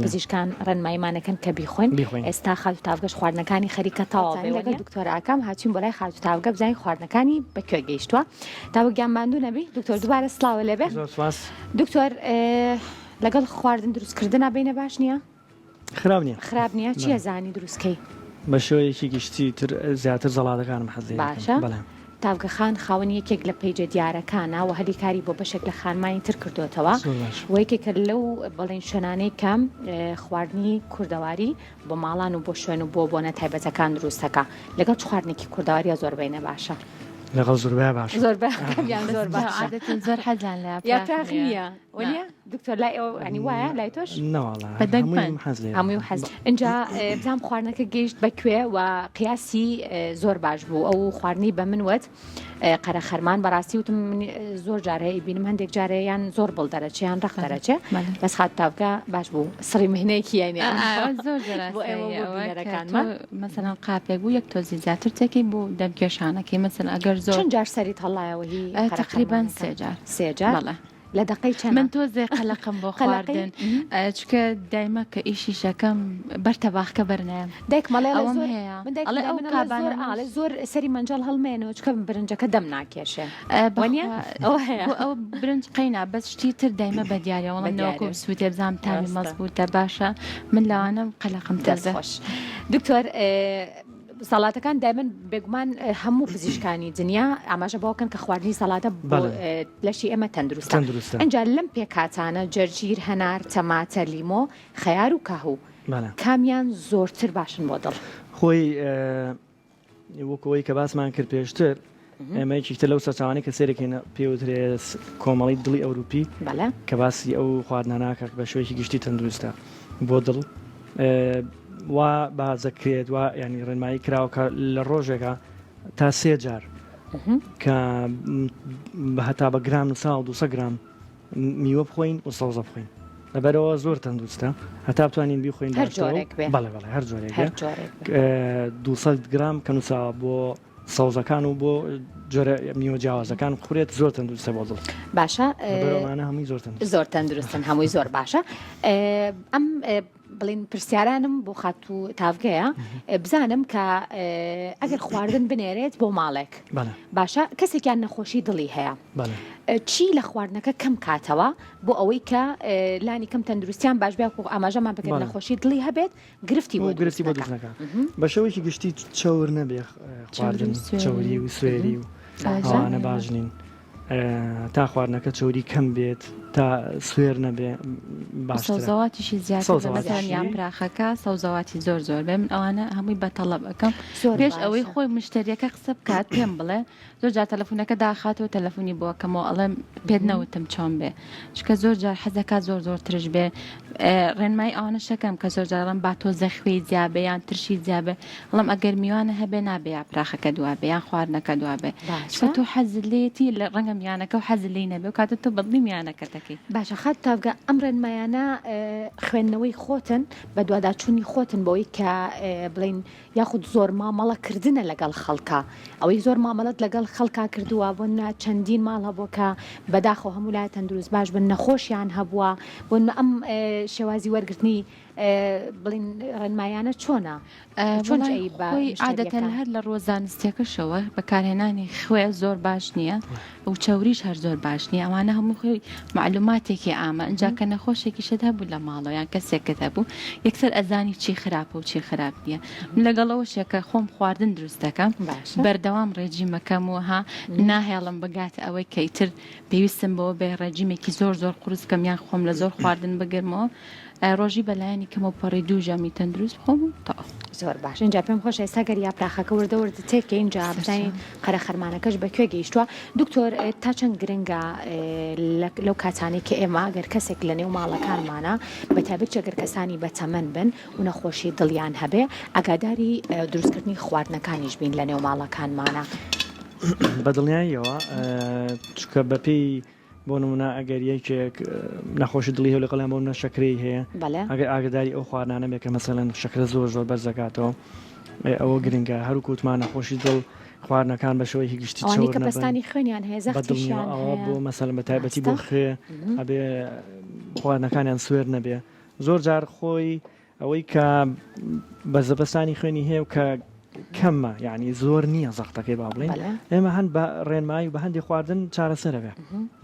پزیشکان ڕێنماییمانەکەن کە بیخۆین ئێستا خاتوو تاڤگەش خواردنەکانی خەریکە تەواو بێ لەگەڵ دکتۆر ئاکام هاتوین بۆ لای خاتوو تاڤگە بزانین خواردنەکانی بە کوێ گەیشتووە تاوە گیان ماندوو نەبی دکتۆر دووبارە سڵاوە لێبێ دکتۆر لەگەڵ خواردن دروستکردنا بینە باش نییە؟ خراپ نییە خراپ نییە چیە زانی دروستکەی؟ بە شێوەیەکی گشتی تر زیاتر زەڵاتەکانم حەز لێ باشە تاڤگە خان خاوەنی یەکێک لە page ە دیارەکانە و هەلی کاری بۆ بەشێک لە خانمانی تر کردۆتەوە و یەکێکە لەو بەڵێن شوێنانەی کە خواردنی کوردەواری بۆ ماڵان و بۆ شوێن و بۆ بۆنە تایبەتەکان دروستەکە لەگەڵ چ خواردنێکی کوردەواریە زۆر بینە باشە؟ لەگەڵ زۆربەیان باشە زۆربەیان زۆر باشە زۆر حەزیان لە یاپراخ نییە. وەنیە دکتۆر لای ئەو ئەنی وایە لای تۆش نەواڵا بە دەگمەن. هەموویم حەز لێیە. هەمووی حەز ئینجا اه، بزانم خواردنەکە گەیشت بە کوێ و قیاسی اه، زۆر باش بوو ئەو خواردنی بە من وت اه، قەرەخەرمان بەڕاستی وتم من اه، زۆر جار هەیە بینم هەندێک جارێ یان زۆر بڵ دەرەچێ یان ڕەق دەرەچێ بەڵێ. بەس خات تاوکە باش بوو سڕی مهنەیەکی یانی ئا، ئا، زۆر زۆر بۆ ئێوە ئاساییە بۆ ئەوە کە تۆ بینەرەکانمان مەسەلەن قاپێک بوو یەک تۆزی زیاتر تێکەی بۆ دەم کێشانەکەی مەسەلەن ئەگەر زۆر چەند جار سەریت هەڵایەوە هی اه، تەقریبەن قەرەخەرمانەکە سێ جار سێ جار بەڵێ. لە دەقەی چەنە؟ من تۆزێ قەلەقم بۆ قەلەقی؟ خواردن چونکە دایمە کە ئیشیشەکەم بەر تەباخکە بەرنایەم دایکم ئەڵێ ئەڵێ ئەوەم زۆر هەیە من دایکم ئەڵێ دای ئەو من ئەڵێ زۆر کابانەنەش ئاڵێ زۆر سەری مەنجەڵ هەڵمێنەوە چونکە برنجەکە دەم ناکێشێ وەنیە بەخوا ئەوە هەیە بۆ ئەو برنج قەینا بەس شتی تر دایمە بە دیارە بە وەڵام نەوەکو دیارێ بسووتێ بزانم تامی ڕاستە مەزبووتە باشە من لەوانەم قەلەقم دەست تۆزێ خۆش دکتۆر سەڵاتەکان دایمەن بێگومان هەموو پزیشکانی دنیا ئاماژە بەوەکەن کە خواردنی سەڵاتە بۆ لەشی ئێمە تەندروستە تەندروستە ئینجا لەم پێکهاتانە جەرجیر هەنار تەماتە لیمۆ خەیار و کاهوو کامیان زۆرتر باشن بۆ دڵ؟ خۆی وەکو ئەوەی کە باسمان کرد پێشتر ئێمە یەکێک تر لەو سەرچاوانەی کە سەیرەکەین پێوترێ کۆمەڵی دڵی ئەوروپی کە باسی ئەو خواردنانە کە بە شێوەیەکی گشتی تەندروستە بۆ دڵ وا بازەکرێت وا ینی ڕێنمایی کراوە کە لە ڕۆژێکە تا سێ جار کە بە هەتا بە گرام و 200 گرام میوە بخۆین و سەوزە بخۆین لەبەرەوە زۆر تەندروستە هەتا بتوانین بیخۆین هەر جۆرێک بێ بەڵێ بەڵێ هەر جۆرێک 200 گرام کە نووسراوە بۆ سەوزەکان و بۆ جۆرە میوە جیاوازەکان بخورێت زۆر تەندروستە بۆ دڵ. باشە لەبەرئەوانە هەمووی زۆر تەندروستن. زۆر تەندروستن هەمووی زۆر باشە. ئەم بڵین پرسیارانم بۆ خاتوو تاڤگەیە بزانم کە ئەگەر خواردن بنێرێت بۆ ماڵێک باشە کەسێکیان نەخۆشی دڵی هەیە چی لە خواردنەکە کەم کاتەوە بۆ ئەوەی کە لانی کەم تەندروستیان باش بێت و ئاماژەمان بکرد نەخۆشی دڵی هەبێت گرفتی بۆ گرفتی بۆ دروست نەکا بە شێوەیەکی گشتی چەور نەبێ خواردن چەوری و سوێری و ئەوانە باش نین تا خواردنەکە چەوری کەم بێت تا سوێر نەبێ باشترە سەوزەواتیشی زیاتر سەوزەواتیشی. یان پراخەکە سەوزەواتی زۆر زۆر بێ من ئەوانە هەمووی بە تەڵەب ئەکەم زۆر پێش ئەوەی باشە. خۆی مشتریەکە قسە بکات پێم بڵێ زۆر جار تەلەفونەکە داخاتەوە تەلەفونی بۆ ئەکەمەوە ئەڵێم پێت نەوتم چۆن بێ چونکە زۆر جار حەزەکات زۆر زۆر ترش بێ ڕێنمایی ئەوانە شەکەم کە زۆر جار ئەڵێم با تۆزێ خوێی زیابێ یان ترشی زیابێ ئەڵێم ئەگەر میوانە هەبێ نابێ یاپراخەکە دوابێ یان خواردنەکە دوابێ چونکە باشە تۆ حەزت لێیەتی لە ڕەنگە میانەکە و حەزت لێی نەبێ و کاتە تۆ بەدڵی میانەکەتەکەی. باشە خاتوو تاڤگە ئەم ڕێنمایانە خوێندنەوەی خۆتن بەدواداچوونی خۆتن بۆی کە بڵێین یاخود زۆر مامەڵە کردنە لەگەڵ خەڵکا ئەوەی زۆر مامەڵەت لەگەڵ خەڵکا کردووە بۆ نمونە چەندین ماڵ هەبووە کە بەداخەوە هەموو لایە تەندروست باش بن نەخۆشیان هەبووە بۆ نمونە ئەم شێوازی وەرگرتنی بڵین ڕێنمایانە چۆنە چۆن وەڵای ئەی بە خۆی عادەتەن مشتەریەکان هەر لە ڕووە زانستیەکەشەوە بەکارهێنانی خوێ زۆر باش نییە و چەوریش هەر زۆر باش نییە ئەوانە هەموو خۆی مەعلوماتێکی عامە ئینجا کە نەخۆشێکیشت هەبوو لە ماڵەوە یان کەسێکت هەبوو یەکسەر ئەزانی چی خراپە و چی خراپ نییە من لەگەڵ ئەوەشێ کە خۆم خواردن دروست دەکەم باشە بەردەوام ڕێجیمەکەم و ها ناهێڵم بگاتە ئەوەی کە ئیتر پێویستم بەوە بێ ڕێجیمێکی زۆر زۆر قورس بکەم یان خۆم لە زۆر خواردن بگرمەوە ڕۆژی بەلایەنی کەمەوە پەڕی دوو ژەمی تەندروست بخۆم و تەواو. زۆر باش ئینجا پێم خۆشە ئێستا گەر یاپراخەکە وردە وردە تێکەین ئینجا بزانین قەرە خەرمانەکەش بە کوێ گەیشتووە دکتۆر تا چەند گرنگە لەو کاتانەی کە ئێمە گەر کەسێک لە نێو ماڵەکانمانە بە تایبەت گەر کەسانی بەتەمەن بن و نەخۆشی دڵیان هەبێ ئاگاداری دروستکردنی خواردنەکانیش بین لە نێو ماڵەکانمانە. بە دڵنیاییەوە چونکە بەپێی بۆ نمونە ئەگەر یەکێک نەخۆشی دڵی هەیە لەگەڵیان بۆ نمونە شەکرەی هەیە ئەگەر ئاگداری ئەو خواردنانە بێت کە مەسەلەن شەکرە زۆر زۆر بەرز دەکاتەوە ئەوە گرنگە هەر کوتمان نەخۆشی دڵ خواردنەکان بە شێوەیەکی گشتی ئەوانەی چەور کە نەبن پەستانی خوێنیان هەیە بەدڵنیەوە زەختیشیان ئەوە هەیە بۆ مەسەلەن بە تایبەتی بۆ ڕاستە خوێ ئەبێ خواردنەکانیان سوێر نەبێ زۆر جار خۆی ئەوەی کە بەرزەپەستانی خوێنی هەیە و کە کەمە یعنی زۆر نییە زەختەکەی با بڵین ئێمە هەن بە ڕێنمایی و بە هەندی خواردن چارەسەرە بێ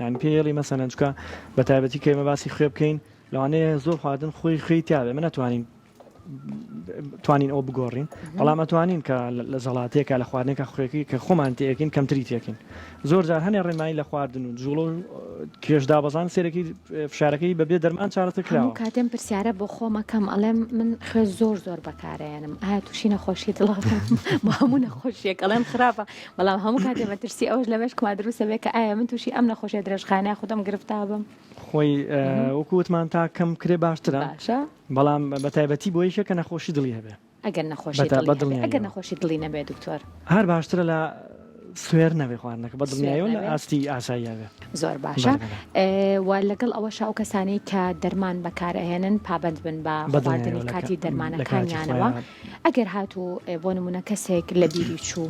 یعنی پێڵی مەسەلەن چکە بە تایبەتی کە ئێمە باسی خوێ بکەین لەوانەیە زۆر خواردن خۆی خوێی تیابێ من ناتوانین. توانین ئەو بگۆڕین بەڵام ئەتوانین کە لە زەڵاتەیەکە لە خواردنێکە خوێکی کە خۆمان تێکین کەمتری تێکین زۆر جار هەنێ ڕێنمایی لە خواردن و جوڵە و کێش دابەزان سێرەکی فشارەکەی بەبێ دەرمان چارەسەر هەموو کراوە. کاتێم پرسیارە بۆ خۆم ئەکەم ئەڵێم من خوێ زۆر زۆر بەکارئەیەنم ئایا توشی نەخۆشی دڵ ئەبم بۆ هەموو نەخۆشیەک ئەڵێم خراپە بەڵام هەموو کاتێ مەترسی ئەوەش لە مێشکما دروست ئەبێ کە ئایا من توشی ئەم نەخۆشیە درێژخایەنە یاخود ئەم گرفتە ئەبم؟ خۆی وەکو وتمان تا کەم کرێ باشترە باشە بەڵام بەتایبەتی بۆ یەکێک کە نەخۆشی دڵی هەبێ. ئەگەر نەخۆشی دڵی هەبێ ئەگەر نەخۆشی دڵی نەبێ دکتۆر. هەر باشترە لە سوێر نەبێ خواردنەکە بە دڵنیایەوە لە ئاستی ئاساییا بێ. زۆر باشە و لەگەڵ ئەوەشا ئەو کەسانەی کە دەرمان بەکار ئەهێنن پابەند بن بە خواردنی کاتی دەرمانەکانیانەوە ئەگەر هاتوو بۆ نمونە کەسێک لە بیری چوو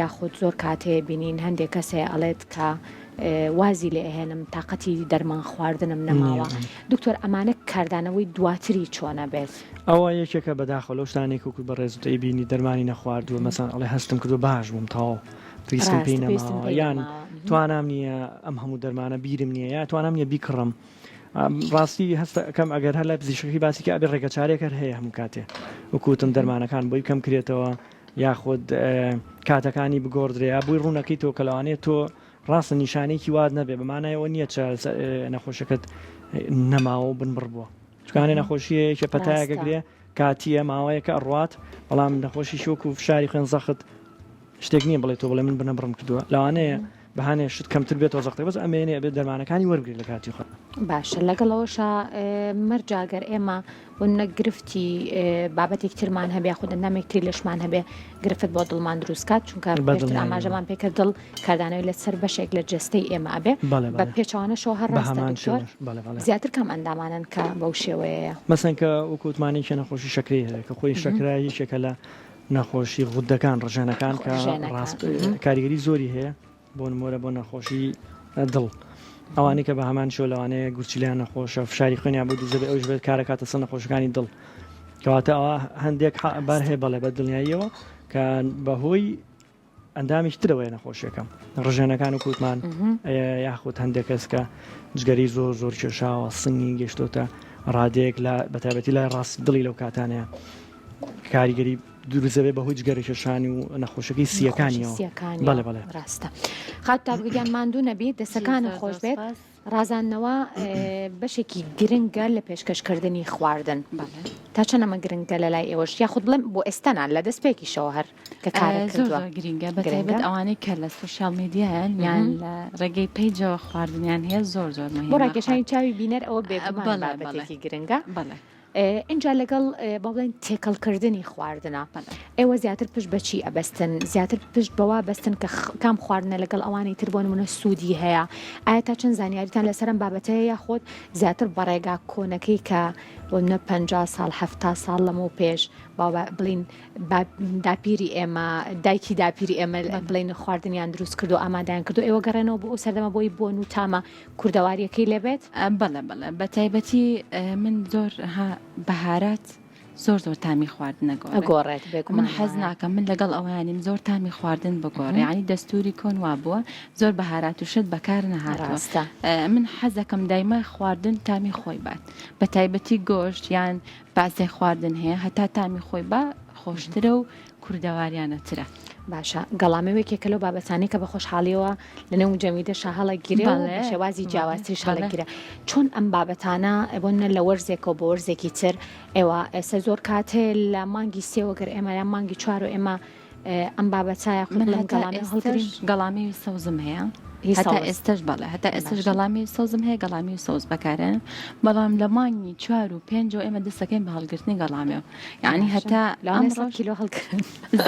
یاخود زۆر کاتێ بینین هەندێک کەس هەیە ئەڵێت کە وازی لێ ئەهێنم تاقەتی دەرمان خواردنم نەماوە دکتۆر ئەمانە کاردانەوەی دواتری چۆنە بێت؟ ئەوە یەکێکە بەداخەوە لەو شتانەی کە وەکو بەڕێزت ئەیبینی دەرمانی نەخواردووە مەسەن ئەڵێ هەستم کردووە باش بووم تەواو پێویستم پێی نەماوە یان توانام نییە ئەم هەموو دەرمانە بیرم نییە یا توانام نییە بیکڕم ڕاستی هەستە ئەکەم ئەگەر هەر لای پزیشکەکەی باسی کە ئەبێ ڕێگەچارێک هەر هەیە هەموو کاتێ وەکوتم دەرمانەکان بۆی کەم کرێتەوە یاخود کاتەکانی بگۆڕدرێ یا بۆی ڕوونەکەی تۆ کە لەوانەیە تۆ ڕاستە نیشانەیەکی وات نەبێ بە مانای ئەوە نییە نەخۆشەکەت نەماوە و بنبڕ بووە چکانێ نەخۆشیەیەکە پەتایەکە گرێ کاتیە ماوەیەکە ئەڕوات بەڵام نەخۆشی شۆک و فشاری خوێن زەخت شتێک نییە بڵێ تۆ بڵێ من بنەبڕم کردووە لەوانەیە بەهانێ شت کەمتر بێتەوە زەختە بەس ئەمێنێ ئەبێت دەرمانەکانی وەربگرێت لە کاتی خۆی. باشە لەگەڵ ئەوەشا مەرجە ئەگەر ئێمە بۆ نمونە گرفتی بابەتێک ترمان هەبێ یاخود ئەندامێک تری لەشمان هەبێ گرفت بۆ دڵمان دروست کات چونکە پێشتر ئاماژەمان پێکرد دڵ کاردانەوەی لەسەر بەشێک لە جەستەی ئێمە ئەبێ بە پێچەوانەشەوە هەر ڕاستە دکتۆر زیاتر کام ئەندامانەن کە بەو شێوەیەیە؟ مەسەن کە وەکو وتمان یەکێ نەخۆشی شەکرەی هەیە کە خۆی شەکرە یەکێکە لە نەخۆشی غودەکان ڕژێنەکان کە ڕاست کاریگەری زۆری هەیە بۆ نمۆرە بۆ نەخۆشی دڵ ئەوانەی کە بە هەمان شێوە لەوانەیە گورچیلیان نەخۆشە فشاری خوێنیان بۆ دروست دەبێت ئەوش بێت کارەکاتە سەر نەخۆشەکانی دڵ کەواتە ئەوە هەندێک بار هەیە بەڵێ بە دڵنیاییەوە کە بەهۆی ئەندامیش ترەوەیە نەخۆشیەکە ڕژێنەکان و کوتمان یاخود هەندێک کەس کە جگەری زۆر زۆر کێشاوە سنگی گەشتۆتە ڕادەیەک لە بەتایبەتی لای ڕاست دڵی لەو کاتانەیە کاریگەری دروست دەبێت بەهۆی جگەرە کێشانی و نەخۆشەکەی سیەکانیەوە بەڵێ بەڵێ ڕاستە خات تاگوگیان ماندوو نەبی دەسەکانت خۆش بێت ڕازاندنەوە بەشێکی گرنگە لە پێشکەشکردنی خواردن تا چەند ئەمە گرنگە لە لای ئێوەش یاخود بڵێم بۆ ئێستانا لە دەستپێکیشەوە هەر کە کارت کردووە زۆر گرنگە بە تایبەت ئەوانەی کە لە social media یان یان لە ڕێگەی page ەوە خواردنیان هەیە زۆر زۆر بۆ ڕاکێشانی چاوی بینەر ئەوە بێگومان بابەتێکی گرنگە بەڵێ ئینجا لەگەڵ با بڵێین تێکەڵکردنی خواردنە ئێوە زیاتر پشت بە چی ئەبەستن زیاتر پشت بەوە بەستن کە کام خواردنە لەگەڵ ئەوانی تر بۆ نمونە سوودی هەیە ئایا تا چەند زانیاریتان لەسەر ئەم بابەتە هەیە یاخود زیاتر بە ڕێگا کۆنەکەی کە بۆ نمونە 50 ساڵ 70 ساڵ لەمەو پێش با بڵین داپیری ئێمە دایکی داپیری ئێمە بڵین خواردنیان دروست کردو ئامادەیان کردو ئێوە گەڕێنەوە بۆ ئەو سەردەمە بۆی بۆن و تامە کوردەواریەکەی لێ بێت؟ بەڵێ بەڵێ بەتایبەتی من زۆر ها بەهارات زۆر زۆر تامی خواردن ئەگۆڕێت بێگومان من حەز ناکەم من لەگەڵ ئەوانیم زۆر تامی خواردن بگۆڕێ ینی دەستوری کۆن وابووە زۆر بەهارات و شت بەکار نەهاتوە من حەزەکەم دایمە خواردن تامی خۆی بات بە تایبەتی گۆشت یان بەعزێ خواردن هەیە هەتا تامی خۆی با خۆشترە و کوردەواریانەترە. باشە گەڵامێو یەکێکە لەو بابەتانەی کە بە خۆشحاڵیەوە لە نێو جەمیدەشا هەڵەگیرێ و بە شێوازی جیاوازتریش هەڵەگیرێ چۆن ئەم بابەتانە بۆ نە لە وەرزێکەوە بۆ وەرزێکی تر ئێوە ئێستا زۆر کاتێ لە مانگی سێوە گەر ئێمە یان مانگی چوار و ئێمە ئەم بابەتە یاخود من بڵێم هەتا گەڵامێو هەڵگرین ئێستاش گەڵامێوی سەوزم هەیە هی هەتا سەوز ئێستاش بەڵێ هەتا ئێستاش باشە گەڵامێوی سەوزم هەیە گەڵامێوی سەوز بەکارێنم بەڵام لە مانگی چوار و پێنجەوە ئێمە دەست دەکەین بە هەڵگرتنی گەڵامێو یعنی باشە هەتا لەوانەیە 100 ئەمڕۆش کیلۆ هەڵگرن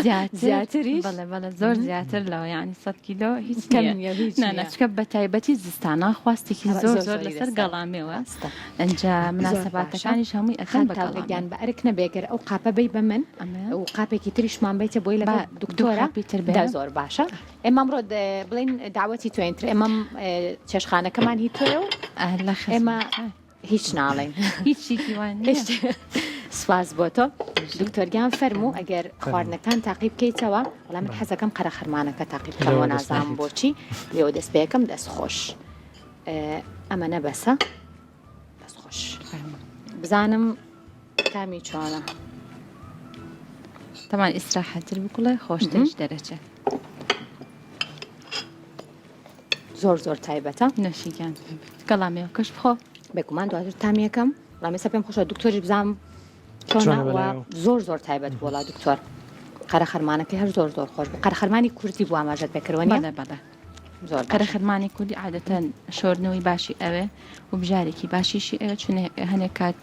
زیاتر زیاتریش بەڵێ بەڵێ زۆر زیاتر لەوە یعنی 100 کیلۆ هیچ کەم نییە نییە هیچ نا نا نییە چونکە بە تایبەتی زستانان خواستێکی زۆر زۆر زۆر زۆری لەسەر لەسەر گەڵامێوە ڕاستە ئەنجا زۆر باشە مناسەباتەکانیش هەمووی ئەکەن خان بە تاوگە گەڵامێو گیان بە ئەرک نەبێ گەر ئەو قاپە بەی بە من ئەمە و قاپێکی تریشمان بەیتە بۆی با لەگەڵ دوو دکتۆرە قاپی تر دا بێنم زۆر باشە ئێمە ئەمڕۆ بڵێین داوەتی تۆین تر ئێمە چێشخانەکەمان هی تۆیە و ئە لە ئێمە خزمەتتان هیچ ناڵێین هیچێکی وان نییە سپاس بۆ تۆ دکتۆر گیان فەرموو ئەگەر خواردنەکان تاقی بکەیتەوە وەڵام من حەزەکەم قەرە خەرمانەکە تاقی بکەمەوە نازانم بۆچی لێوە دەست پێەکەم دەست خۆش ئەمە نەبەسە دەست خۆش بزانم. تامی چۆنە؟ تەمان ئیسراحەتر بکوڵێ خۆشتریش دەرەچێ. زۆر زۆر تایبەتە. نۆشیگیان گەڵا مێوکەش بخۆ. بێگومان دواتر تامیەکەم بەڵام ئێستا پێم خۆشە دکتۆریش بزانم چۆنە زۆر زۆر تایبەت بووڵا دکتۆر قەرەخەرمانەکەی هەر زۆر زۆر خۆش بوو قەرەخەرمانی کوردی بوو ئاماژەت پێکردوە نیە؟ بەڵێ بەڵێ زۆر قەرەخەرمانی کوردی عادەتەن شۆردنەوەی باشی ئەوێ و بژارێکی باشیشی ئەوێ چون هەنێک کات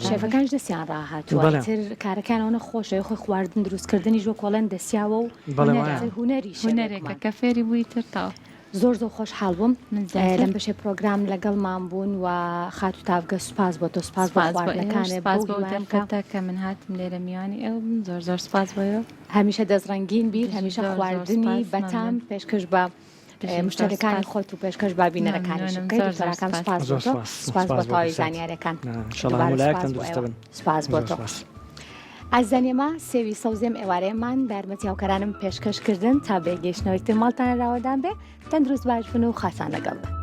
شێفەکانش دەستیان ڕاهاتووە تر کارەکان ئەوەنە خۆشە خۆی خواردن دروستکردنیش وەک وەڵێن دەسیاوە و هونەری هونەرێکە کە فێری بووی تر تاو زۆر زۆر خۆشحاڵ بووم لەم بەشێ پرۆگرام لەگەڵمان بوون و خاتو تاڤگە سوپاس بۆ تۆ سوپاس بۆ خواردنەکانێ سوپاس بۆ دەرفەتە کە من هاتم لێرە میوانی ئێوە بووم زۆر زۆر سوپاس بۆ ئێوە. هەمیشە دەستڕەنگین بیت هەمیشە خواردنی بەتام پێشکەش بە مشتەرەکانی خۆت و پێشکەش با بینەرەکانیش بکەیت دکتۆراکان سوپاس بۆ تۆ سوپاس بۆ تەواوی زانیاریەکان سوپاس بۆ تۆ. ئازیزان ئێمە سێوی سەوزێم ئێوارەیەمان بە یارمەتی هاوکارانم پێشکەش کردن تا بێ گەیشتنەوەی تر ماڵتان لاوەدان بێ تەندروست باش بن و خاسان لەگەڵ بن.